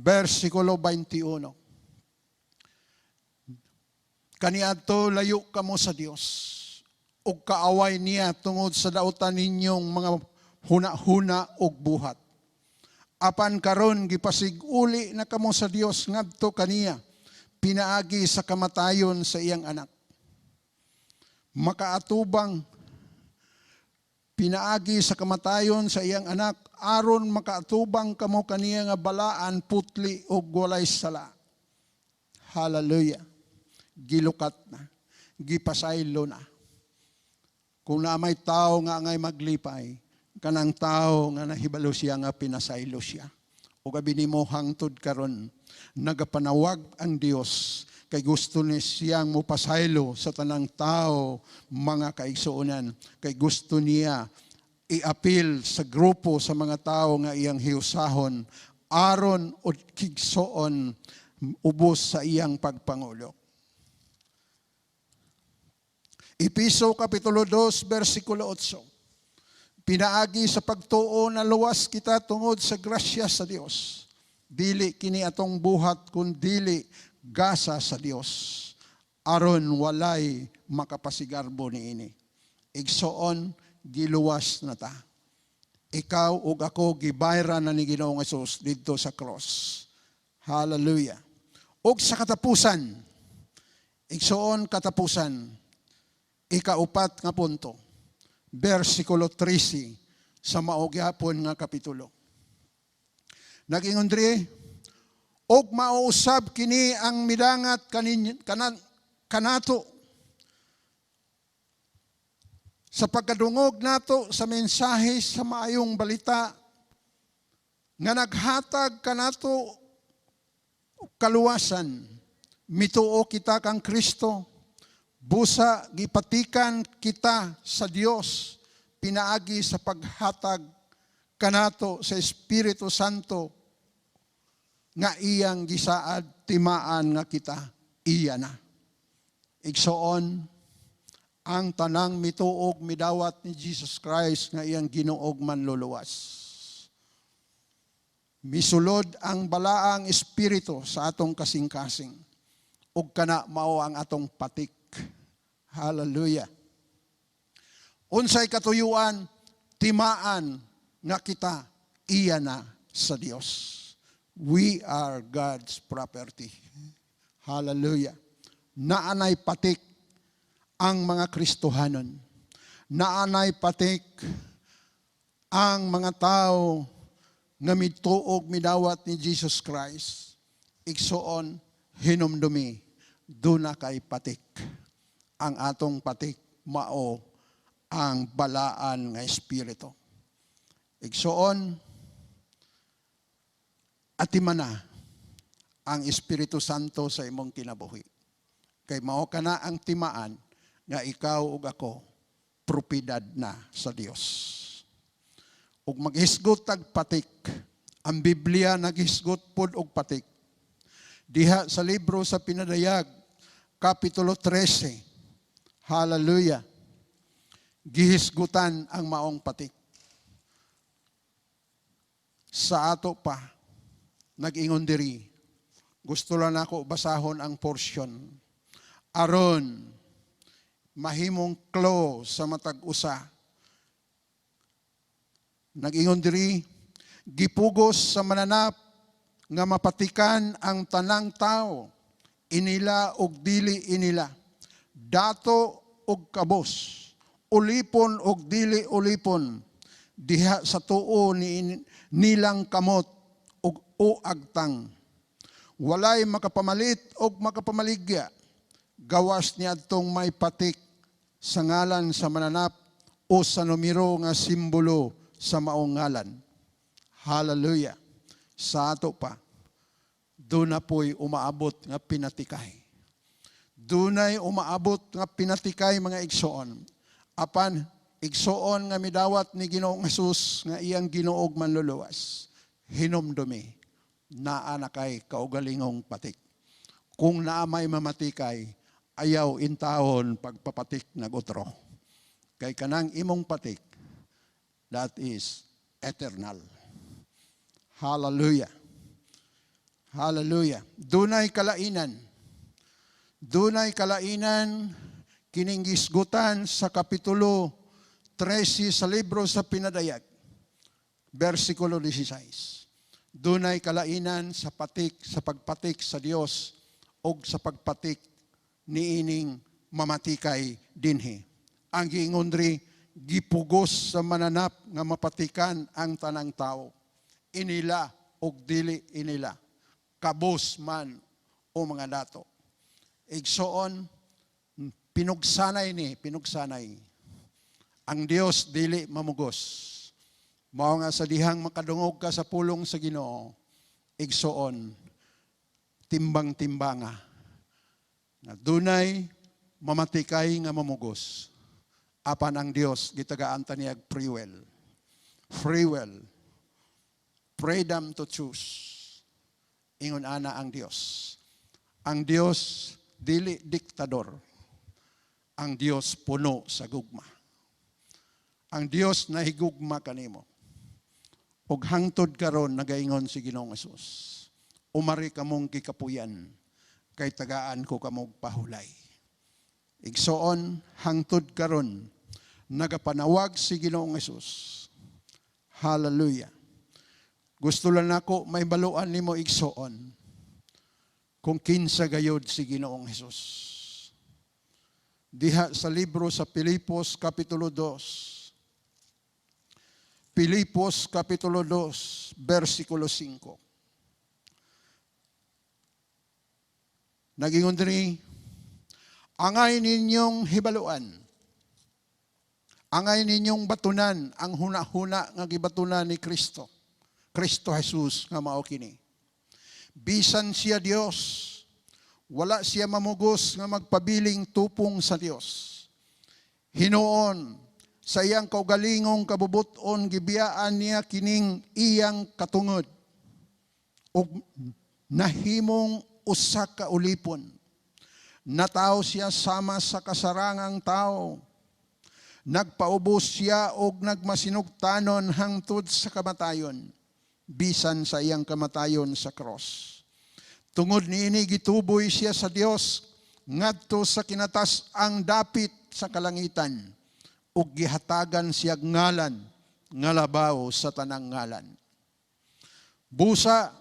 versikulo 21. Kaniadto layo kamo sa Dios ug kaaway niya tungod sa dautan ninyong mga huna-huna ug buhat. Apan karon gipasig-uli na kamo sa Dios ngadto kaniya pinaagi sa kamatayon sa iyang anak. Makaatubang pinaagi sa kamatayon sa iyang anak aron makaatubang kamo kaniya nga balaan, putli ug walay sala. Hallelujah. Gilukat na, gipasaylo na. Kung na may tao nga angay maglipay, kanang tao nga nahibalo siya nga pinasaylo siya. Ug abi nimo hangtod karon nagapanawag ang Dios kay gusto ni siyang mopasaylo sa tanang tao, mga kaigsuonan, kay gusto niya iapil sa grupo sa mga tao nga iyang hiusahon aron o kigsoon ubos sa iyang pagpangulo. Epeso Kapitulo 2, versikulo 8. Pinaagi sa pagtuo na luwas kita tungod sa grasya sa Dios. Dili kini atong buhat kun dili gasa sa Dios. Aron walay makapasigarbo niini. Igsoon, giluwas na ta. Ikaw ug ako gibayran na ni Ginoong Hesus didto sa cross. Hallelujah. Ug sa katapusan, igsoon, katapusan, ikaupat nga punto, versikulo 13 sa mao gyapon nga kapitulo. Nag-ingon diri, "Og mao usab kini ang midangat kanin, kanan, kanato sa pagkadungog nato sa mensahe sa maayong balita nga naghatag kanato kaluwasan. Mituo kita kang Kristo, busa gipatikan kita sa Dios pinaagi sa paghatag kanato sa Espiritu Santo nga iyang gisaad timaan nga kita iya na." Igsoon, ang tanang mituog midawat ni Jesus Christ nga iyang Ginoog manluluwas, misulod ang balaang espiritu sa atong kasing-kasing. Ug kana mao ang atong patik. Hallelujah. Unsay katuyuan? Timaan nga kita iya na sa Dios. We are God's property. Hallelujah. Naanay patik ang mga Kristohanon. Naanay patik ang mga tao nga mituog midawat ni Jesus Christ. Igsoon, hinumdumi, duna kay patik. Ang atong patik mao ang balaan nga espiritu. Igsoon, atimana ang Espiritu Santo sa imong kinabuhi. Kay mao kana ang timaan nga ikaw ug ako propiedad na sa Dios. Ug maghisgot tag patik, ang Biblia naghisgot pod og patik. Diha sa libro sa Pinadayag, Kapitulo 13. Hallelujah. Gihisgutan ang maong patik. Sa ato pa, nag-ingon diri, gusto lang nako basahon ang portion. Aron, mahimong clue sa matag usa. Nag-ingon diri, "Gipugos sa mananap nga mapatikan ang tanang tao, inila og dili inila, dato og kabos, ulipon og dili ulipon, diha sa tuo ni nilang kamot og o agtang. Walay makapamalit og makapamaligya, gawas niadtong may patik sa ngalan sa mananap o sa numero nga simbolo sa maong ngalan." Hallelujah. Sa ato pa, duna po'y umaabot nga pinatikay. Dunay umaabot nga pinatikay, mga igsoon. Apan, igsoon nga midawat ni Ginoong Jesus nga iyang Ginoog manluluwas, hinumdumi, naa na kay kaugalingong patik. Kung naa may mamatikay, ayaw intawon pagpapatik nag otro. Kay kanang imong patik, that is eternal. Hallelujah. Hallelujah. Dunay kalainan. Dunay kalainan kining gisgutan sa Kapitulo 13 sa libro sa Pinadayag. Versikulo 16. Dunay kalainan sa patik, sa pagpatik sa Dios og sa pagpatik niining mamatikay dinhi. Ang giingon diri, "Gipugos sa mananap nga mapatikan ang tanang tao, inila og dili inila, kabos man o mga dato." Igsoon, pinugsanay ni, pinugsanay. Ang Dios dili mamugos. Mao nga sa dihang makadungog ka sa pulong sa Ginoo, Igsoon, timbang-timbanga nga dunay mamatikay nga mamugos apan ang Dios gitagaan ta niya free will. Free will. Freedom to choose. Ingon ana ang Dios. Ang Dios dili diktador. Ang Dios puno sa gugma. Ang Dios nahigugma kanimo. Ug hangtod karon nagaingon si Ginoong Hesus, "Umari kamong gikapuyan kay tagaan ko kamog pahulay." Igsoon, hangtod karon nagapanawag si Ginoong Hesus. Hallelujah. Gusto lang nako mahibaluan nimo, igsoon, kung kinsa gayod si Ginoong Hesus. Diha sa libro sa Pilipos kapitulo 2. Pilipos kapitulo 2, versikulo 5. Nagingon diri, "Angay ninyong hibaluan, angay ninyong batunan ang huna-huna nga gibatunan ni Kristo Jesus nga mao kini. Bisan siya Dios, wala siya mamugos nga magpabiling tupong sa Dios. Hinuon, sa iyang kaugalingong kabubuton, gibiyaan niya kining iyang katungod ug nahimong usa ka ulipon. Natawo siya sama sa kasarangang tao. Nagpaubos siya og nagmasinugtanon hangtod sa kamatayon, bisan sa iyang kamatayon sa cross. Tungod niini gituboy siya sa Dios ngadto sa kinatas-ang dapit sa kalangitan ug gihatagan siya ngalan nga labaw sa tanang ngalan. Busa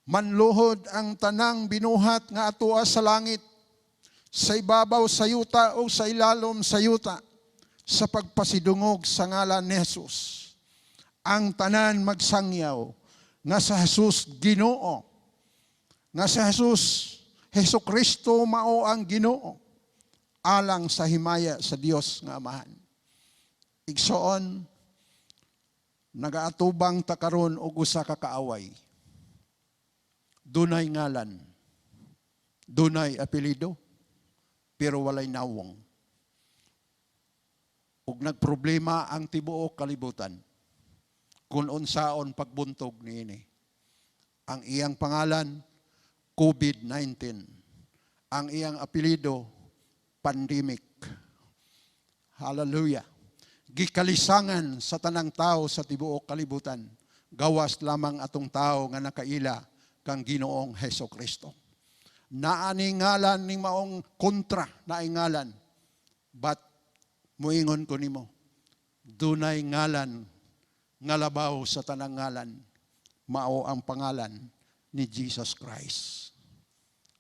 manluhod ang tanang binuhat nga atoa sa langit, sa ibabaw sa yuta o sa ilalom sa yuta sa pagpasidungog sa ngalan ni Jesus. Ang tanan magsangyaw nga sa Jesus Ginoo, nga sa Jesus Hesus Kristo mao ang Ginoo, alang sa himaya sa Dios nga Amahan." Igsoon, nagaatubang ta karon og usa ka kaaway. Dunay ngalan, dunay apelyido, pero walay nawong. Ug nagproblema ang tibuok kalibutan kung unsaon pagbuntog niini. Ang iyang pangalan, COVID-19. Ang iyang apelyido, pandemic. Hallelujah. Gikalisangan sa tanang tao sa tibuok kalibutan. Gawas lamang atong tao nga nakaila kang Ginoong Heso Kristo. Naa ni ngalan ning maong kontra na ngalan. But muingon ko nimo, dunay ngalan nga labaw sa tanang ngalan, mao ang pangalan ni Jesus Christ.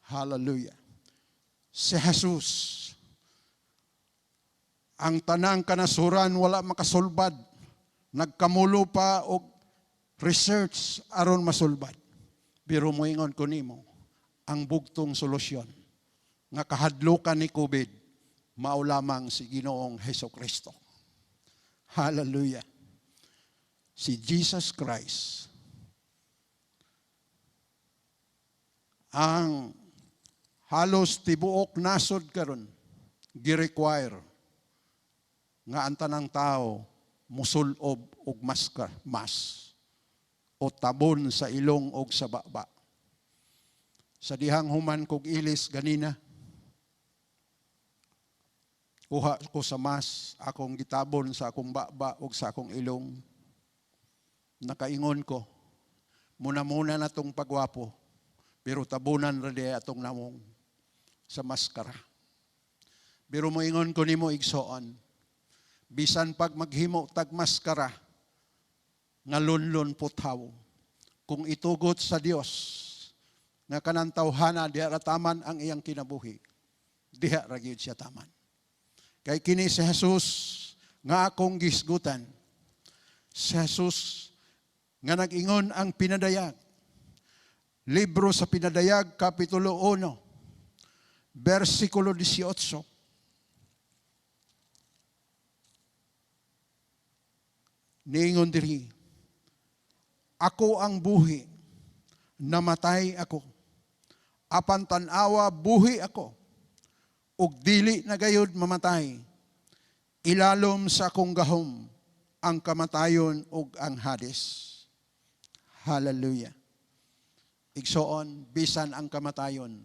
Hallelujah. Si Jesus, ang tanang kanasuran wala makasulbad. Nagkamulo pa og research aron masulbad. Pero moingon ko nimo, ang bugtong solusyon nga kahadlukan ni COVID, mao lamang si Ginoong Heso Kristo. Hallelujah. Si Jesus Christ ang halos tibuok nasod karon gi-require nga ang tanang tao musulob og maska, mask o tabon sa ilong og sa baba. Sa dihang human kog ilis ganina, kuha ko sa mask, akong gitabon sa akong baba og sa akong ilong. Nakaingon ko, muna-muna na tong pagwapo, pero tabunan ra diay atong nawong sa maskara. Pero moingon ko nimo, igsoon, bisan pag maghimo tag maskara, nga lunlun puthaw, kung itugot sa Dios nga kanang tawhana diha ra taman ang iyang kinabuhi, diha ra gyud siya taman. Kay kini si Jesus nga akong gisgutan, si Jesus nga nag-ingon ang pinadayag. Libro sa Pinadayag, Kapitulo 1, versikulo 18. Niingon diri, "Ako ang buhi." Namatay ako. Apan tan-awa, buhi ako. Ug dili na gayud mamatay. Ilalom sa akong gahom ang kamatayon ug ang Hades. Hallelujah. Igsoon, bisan ang kamatayon,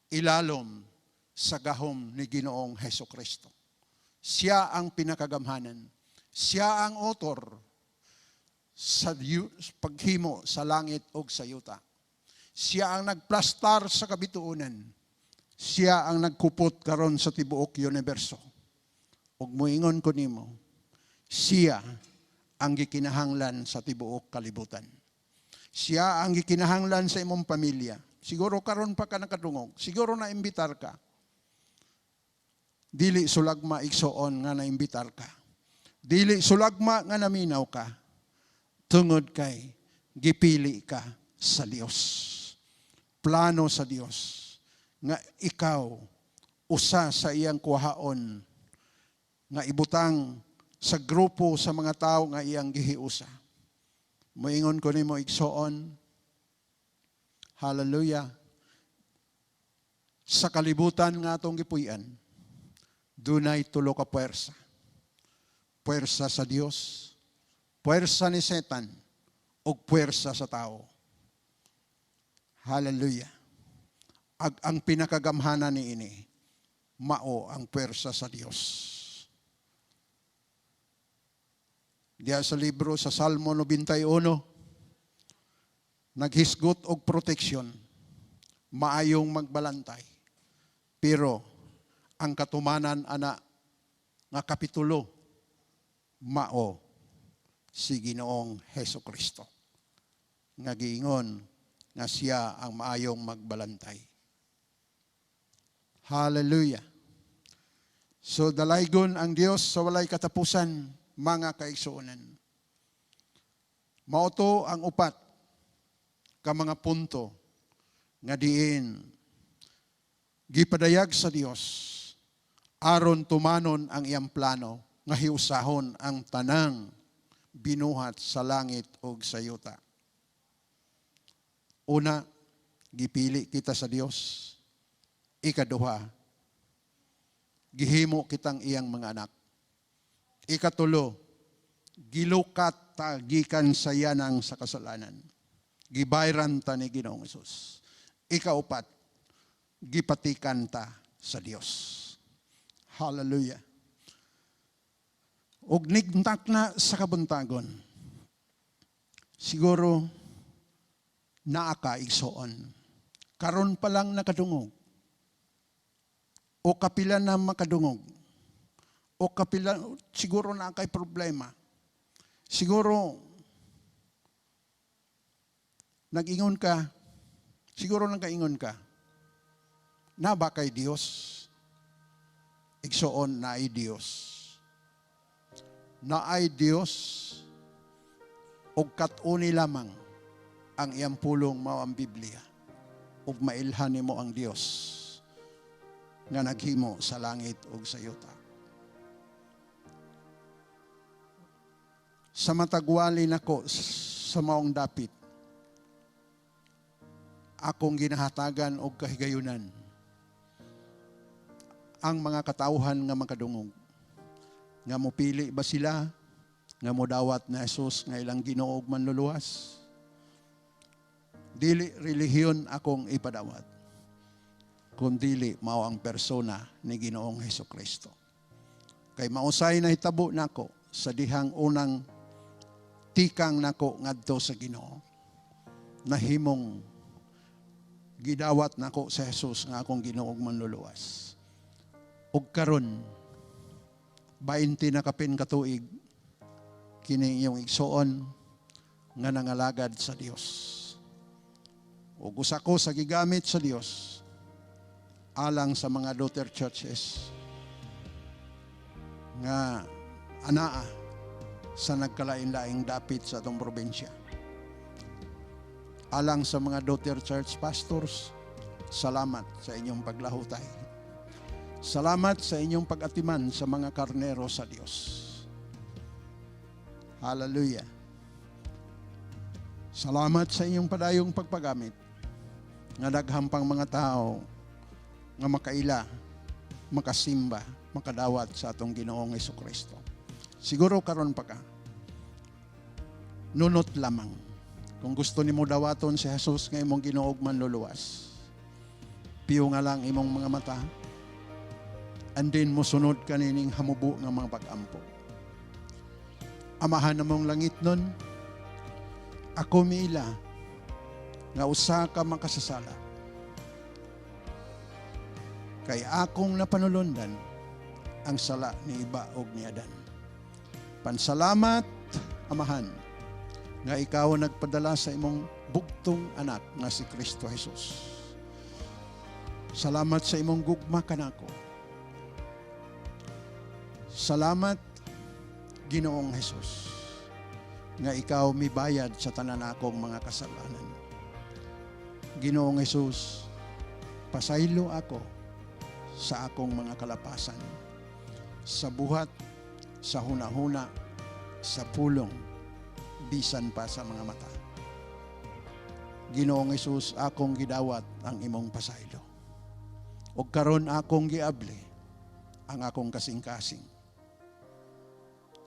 ilalom sa gahom ni Ginoong Heso Kristo. Siya ang pinakagamhanan. Siya ang author sa paghimo sa langit ug sa yuta. Siya ang nagplastar sa kabituonan. Siya ang nagkupot karon sa tibuok universo. Ug muingon ko nimo, siya ang gikinahanglan sa tibuok kalibutan. Siya ang gikinahanglan sa imong pamilya. Siguro karon pa ka nakadungog. Siguro na imbitar ka. Dili sulagma, igsoon, nga naimbitar ka. Dili sulagma nga naminaw ka. Tungod kay gipili ka sa Dios. Plano sa Dios nga ikaw usa sa iyang kuhaon nga ibutang sa grupo sa mga tao nga iyang gihiusa. Moingon ko nimo, igsoon, hallelujah, sa kalibutan nga atong gipuy-an, dunay tulo ka puwersa. Puwersa sa Dios, puwersa ni Setan, ug puwersa sa tao. Hallelujah. Ang pinakagamhanan ni ini, mao ang puwersa sa Dios. Diya sa libro sa Salmo 91, naghisgot og proteksyon, maayong magbalantay. Pero ang katumanan ana nga kapitulo, mao si Ginoong Heso Kristo. Nga giingon nga siya ang maayong magbalantay. Hallelujah. So dalaygon ang Dios sa walay katapusan, mga kaigsuonan. Mao to ang upat ka mga punto nga diin gipadayag sa Dios aron tumanon ang iyang plano nga hiusahon ang tanang binuhat sa langit ug sa yuta. Una, gipili kita sa Dios. Ikaduha, gihimo kitang iyang mga anak. Ikatulo, gilukat ta gikan sa yanang sa kasalanan. Gibayran ta ni Ginoong Hesus. Ikaupat, gipatikan ta sa Dios. Hallelujah. Og nigtak na sa kabuntagon, siguro naa ka, igsoon. Karon pa lang nakadungog. O kapila na makadungog. O kapila, siguro naa kay problema. Siguro, nag-ingon ka, siguro nagkaingon ka, naa ba kay Dios? Igsoon, naay Dios. Naay Dios, og kat-uni lamang ang iyang pulong, mao ang Biblia. Ug mailhan nimo ang Dios nga naghimo sa langit ug sa yuta. Sa matagwali nako sa maong dapit, akong ginahatagan og kahigayunan ang mga katawhan nga makadungog. Nga mopili ba sila nga modawat na Jesus nga ilang Ginoo ug Manluluwas? Dili relihiyon akong ipadawat, kundili mao ang persona ni Ginoong Heso Kristo. Kay mausay na hitabo nako sa dihang unang tikang nako ngadto sa Ginoo. Nahimong gidawat nako sa Jesus nga akong Ginoo ug Manluluwas. Ug karon 20 na kapin katuig kini iyong igsoon nga nangalagad sa Dios. Ug usa ko sa gigamit sa Dios alang sa mga daughter churches nga anaa sa nagkalain-laing dapit sa atong probinsya. Alang sa mga daughter church pastors, salamat sa inyong paglahutay. Salamat sa inyong pag-atiman sa mga karnero sa Dios. Hallelujah. Salamat sa inyong padayong pagpagamit nga daghan pang mga tao nga makaila, makasimba, makadawat sa atong Ginoong Kristo. Siguro karon pa ka. Nunot lamang. Kung gusto nimo dawaton si Jesus nga imong Ginoo ug Manluluwas, piyunga lang imong mga mata. And then mosunod kanining hamubo nga mga pag-ampo. Amahan namong langitnon, ako miila nga usa ka makasasala. Kay akong napanulondan ang sala ni Eva og ni Adan. Pansalamat, Amahan, nga ikaw nagpadala sa imong bugtong anak nga si Kristo Jesus. Salamat sa imong gugma kanako. Salamat, Ginoong Jesus, nga ikaw mibayad sa tanan akong mga kasalanan. Ginoong Jesus, pasaylo ako sa akong mga kalapasan, sa buhat, sa hunahuna, sa pulong, bisan pa sa mga mata. Ginoong Jesus, akong gidawat ang imong pasaylo. Og karon akong giabli ang akong kasing-kasing.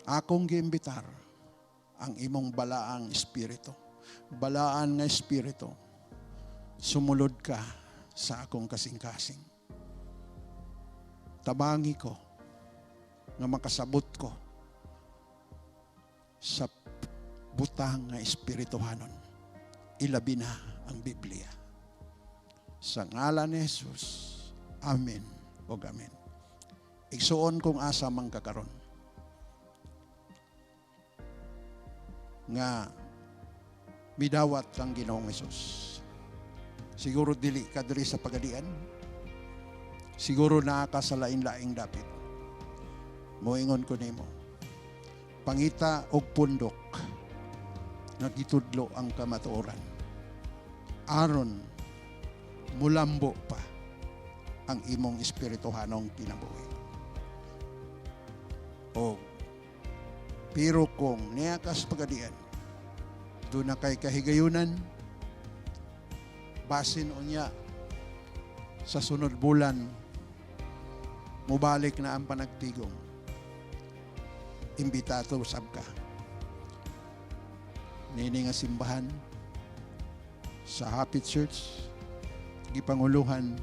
Akong giimbitar ang imong balaang espiritu. Balaan nga espiritu, sumulod ka sa akong kasing-kasing. Tabangi ko nga makasabot ko sa butang nga espirituhanon. Ilabi na ang Biblia. Sa ngalan ni Jesus, Amen o Amen. Igsuon kung asa man ka karon nga midawat kang Ginoong Hesus. Siguro dili ka diri sa pagadian. Siguro naa ka sa lain-laing dapit. Moingon ko nimo. Pangita og pundok nga gitudlo ang kamatuoran. Aron mulambo pa ang imong espirituhanong kinabuhi. O pero kung niya ka sa pagadian, duna kay kahigayunan, basin unya sa sunod bulan, mubalik na ang panagtigom. Imbitado sab ka. Nini nga simbahan sa Happy Church, gipanguluhan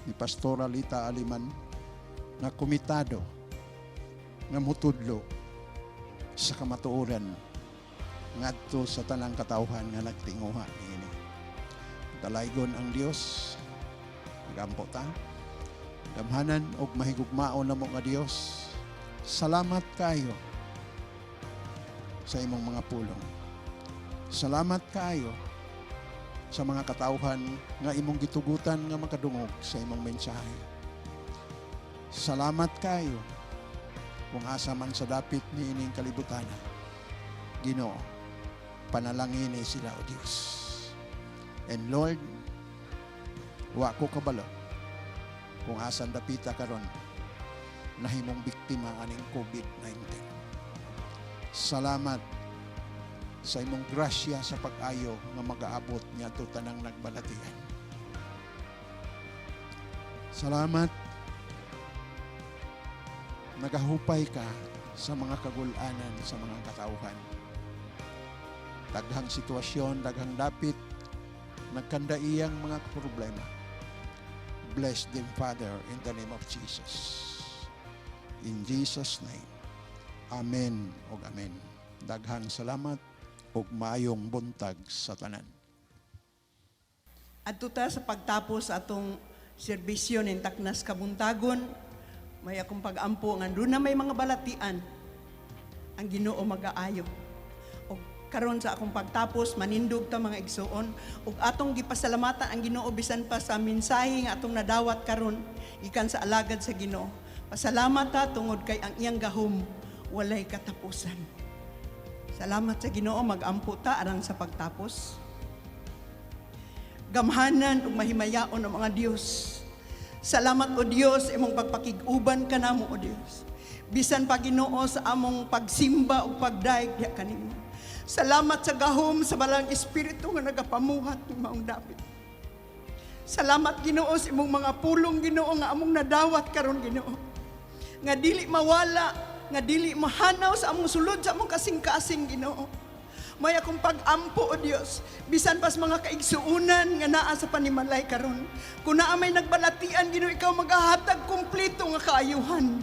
ni Pastora Lita Aliman nga komitado nga mutudlo sa kamatuoran ngadto sa tanang katawhan nga nagtinguha niini. Dalaygon ang Dios, nagampo ta. Gamhanan og mahigugmaon namo nga Dios. Salamat kayo sa imong mga pulong. Salamat kaayo sa mga katawhan nga imong gitugutan nga makadungog sa imong mensahe. Salamat kayo kung asa man sa dapit ni ining kalibutan. Ginoo, panalangini sila o Dios. And Lord, wa ko kabalo kung asan dapita karon nahimong biktima aning COVID-19. Salamat sa imong grasya sa pag-ayo nga magaabot niadto tanang nagbalatian. Salamat, nagahupay ka sa mga kagulanan sa mga katauhan. Daghang sitwasyon, daghang dapit, nagkandaiyang mga problema. Bless them, Father, in the name of Jesus. In Jesus' name. Amen ug amen. Daghang salamat ug maayong buntag sa tanan. Adto ta sa pagtapos atong serbisyo ning Taknas Kabuntagon, may akong pag-ampo nga duna may mga balatian ang Ginoo magaayo. Og karon sa akong pagtapos, manindog ta, mga igsuon, ug atong gipasalamatan ang Ginoo bisan pa sa mensahe nga atong nadawat karon gikan sa alagad sa Ginoo. Pasalamat ta tungod kay ang iyang gahom walay katapusan. Salamat sa Ginoo, mag-ampo ta arang sa pagtapos. Gamhanan ug mahimayaon ang mga Dios. Salamat, O Dios, imong pagpakig-uban kanamo, O Dios. Bisan pa, Ginoo, sa among pagsimba ug pagdayeg diha kanimo. Salamat sa gahom sa Balaang Espiritu nga nagapamuhat ng maong dapit. Salamat, Ginoo, sa imong mga pulong, Ginoo, nga among nadawat karon, Ginoo. Nga dili mawala, nga dili mahanaw sa among sulod, sa among kasing-kasing, Ginoo. May akong pag-ampo, O Dios, bisan pas mga kaigsuunan nga naa sa panimalay karon. Kung naa may nagbalatian, Ginoo, ikaw magahatag kumpleto nga kaayuhan.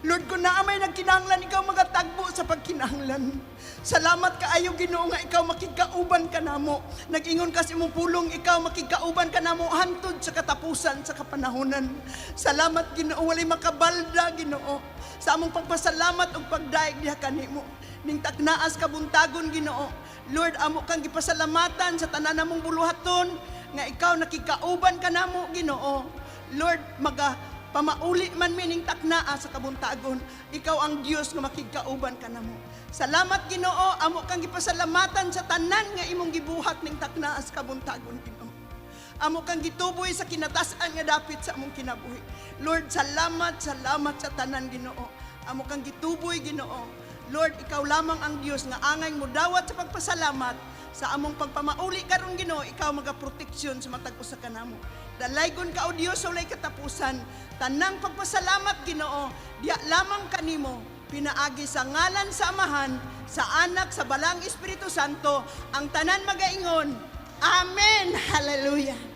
Lord, kung naa may nagkinahanglan, ikaw magatagbo sa pagkinahanglan. Salamat kaayo, Ginoo, nga ikaw makigkauban ka namo. Nag-ingon ka sa imong pulong, ikaw makigkauban ka namo hantod sa katapusan sa kapanahonan. Salamat, Ginoo, walay makabalda, Ginoo, sa among pagpasalamat ug pagdayeg diha kanimo. Ning taknaas kabuntagon, Ginoo. Lord, amo kang gipasalamatan sa tanan namong buluhaton nga ikaw nakikauban ka namo, Ginoo. Lord, maga pamauli man mi ning taknaa sa kabuntagon. Ikaw ang Dios nga makigkauban ka namo. Salamat, Ginoo, amo kang gipasalamatan sa tanan nga imong gibuhat ning taknaa sa kabuntagon, Ginoo. Amo kang gituboy sa kinatas-an nga dapit sa among kinabuhi. Lord, salamat, salamat sa tanan, Ginoo. Amo kang gituboy, Ginoo. Lord, ikaw lamang ang Dios nga angay mo dawat sa pagpasalamat sa among pagpamauli karon, Ginoo. Ikaw magaproteksyon sa matag usa kanamo. Dalaygon ka, O Dios, sa walay katapusan. Tanang pagpasalamat, Ginoo, diha lamang kanimo pinaagi sa ngalan sa Amahan, sa Anak, sa Balaang Espiritu Santo, ang tanan magaingon. Amen. Hallelujah.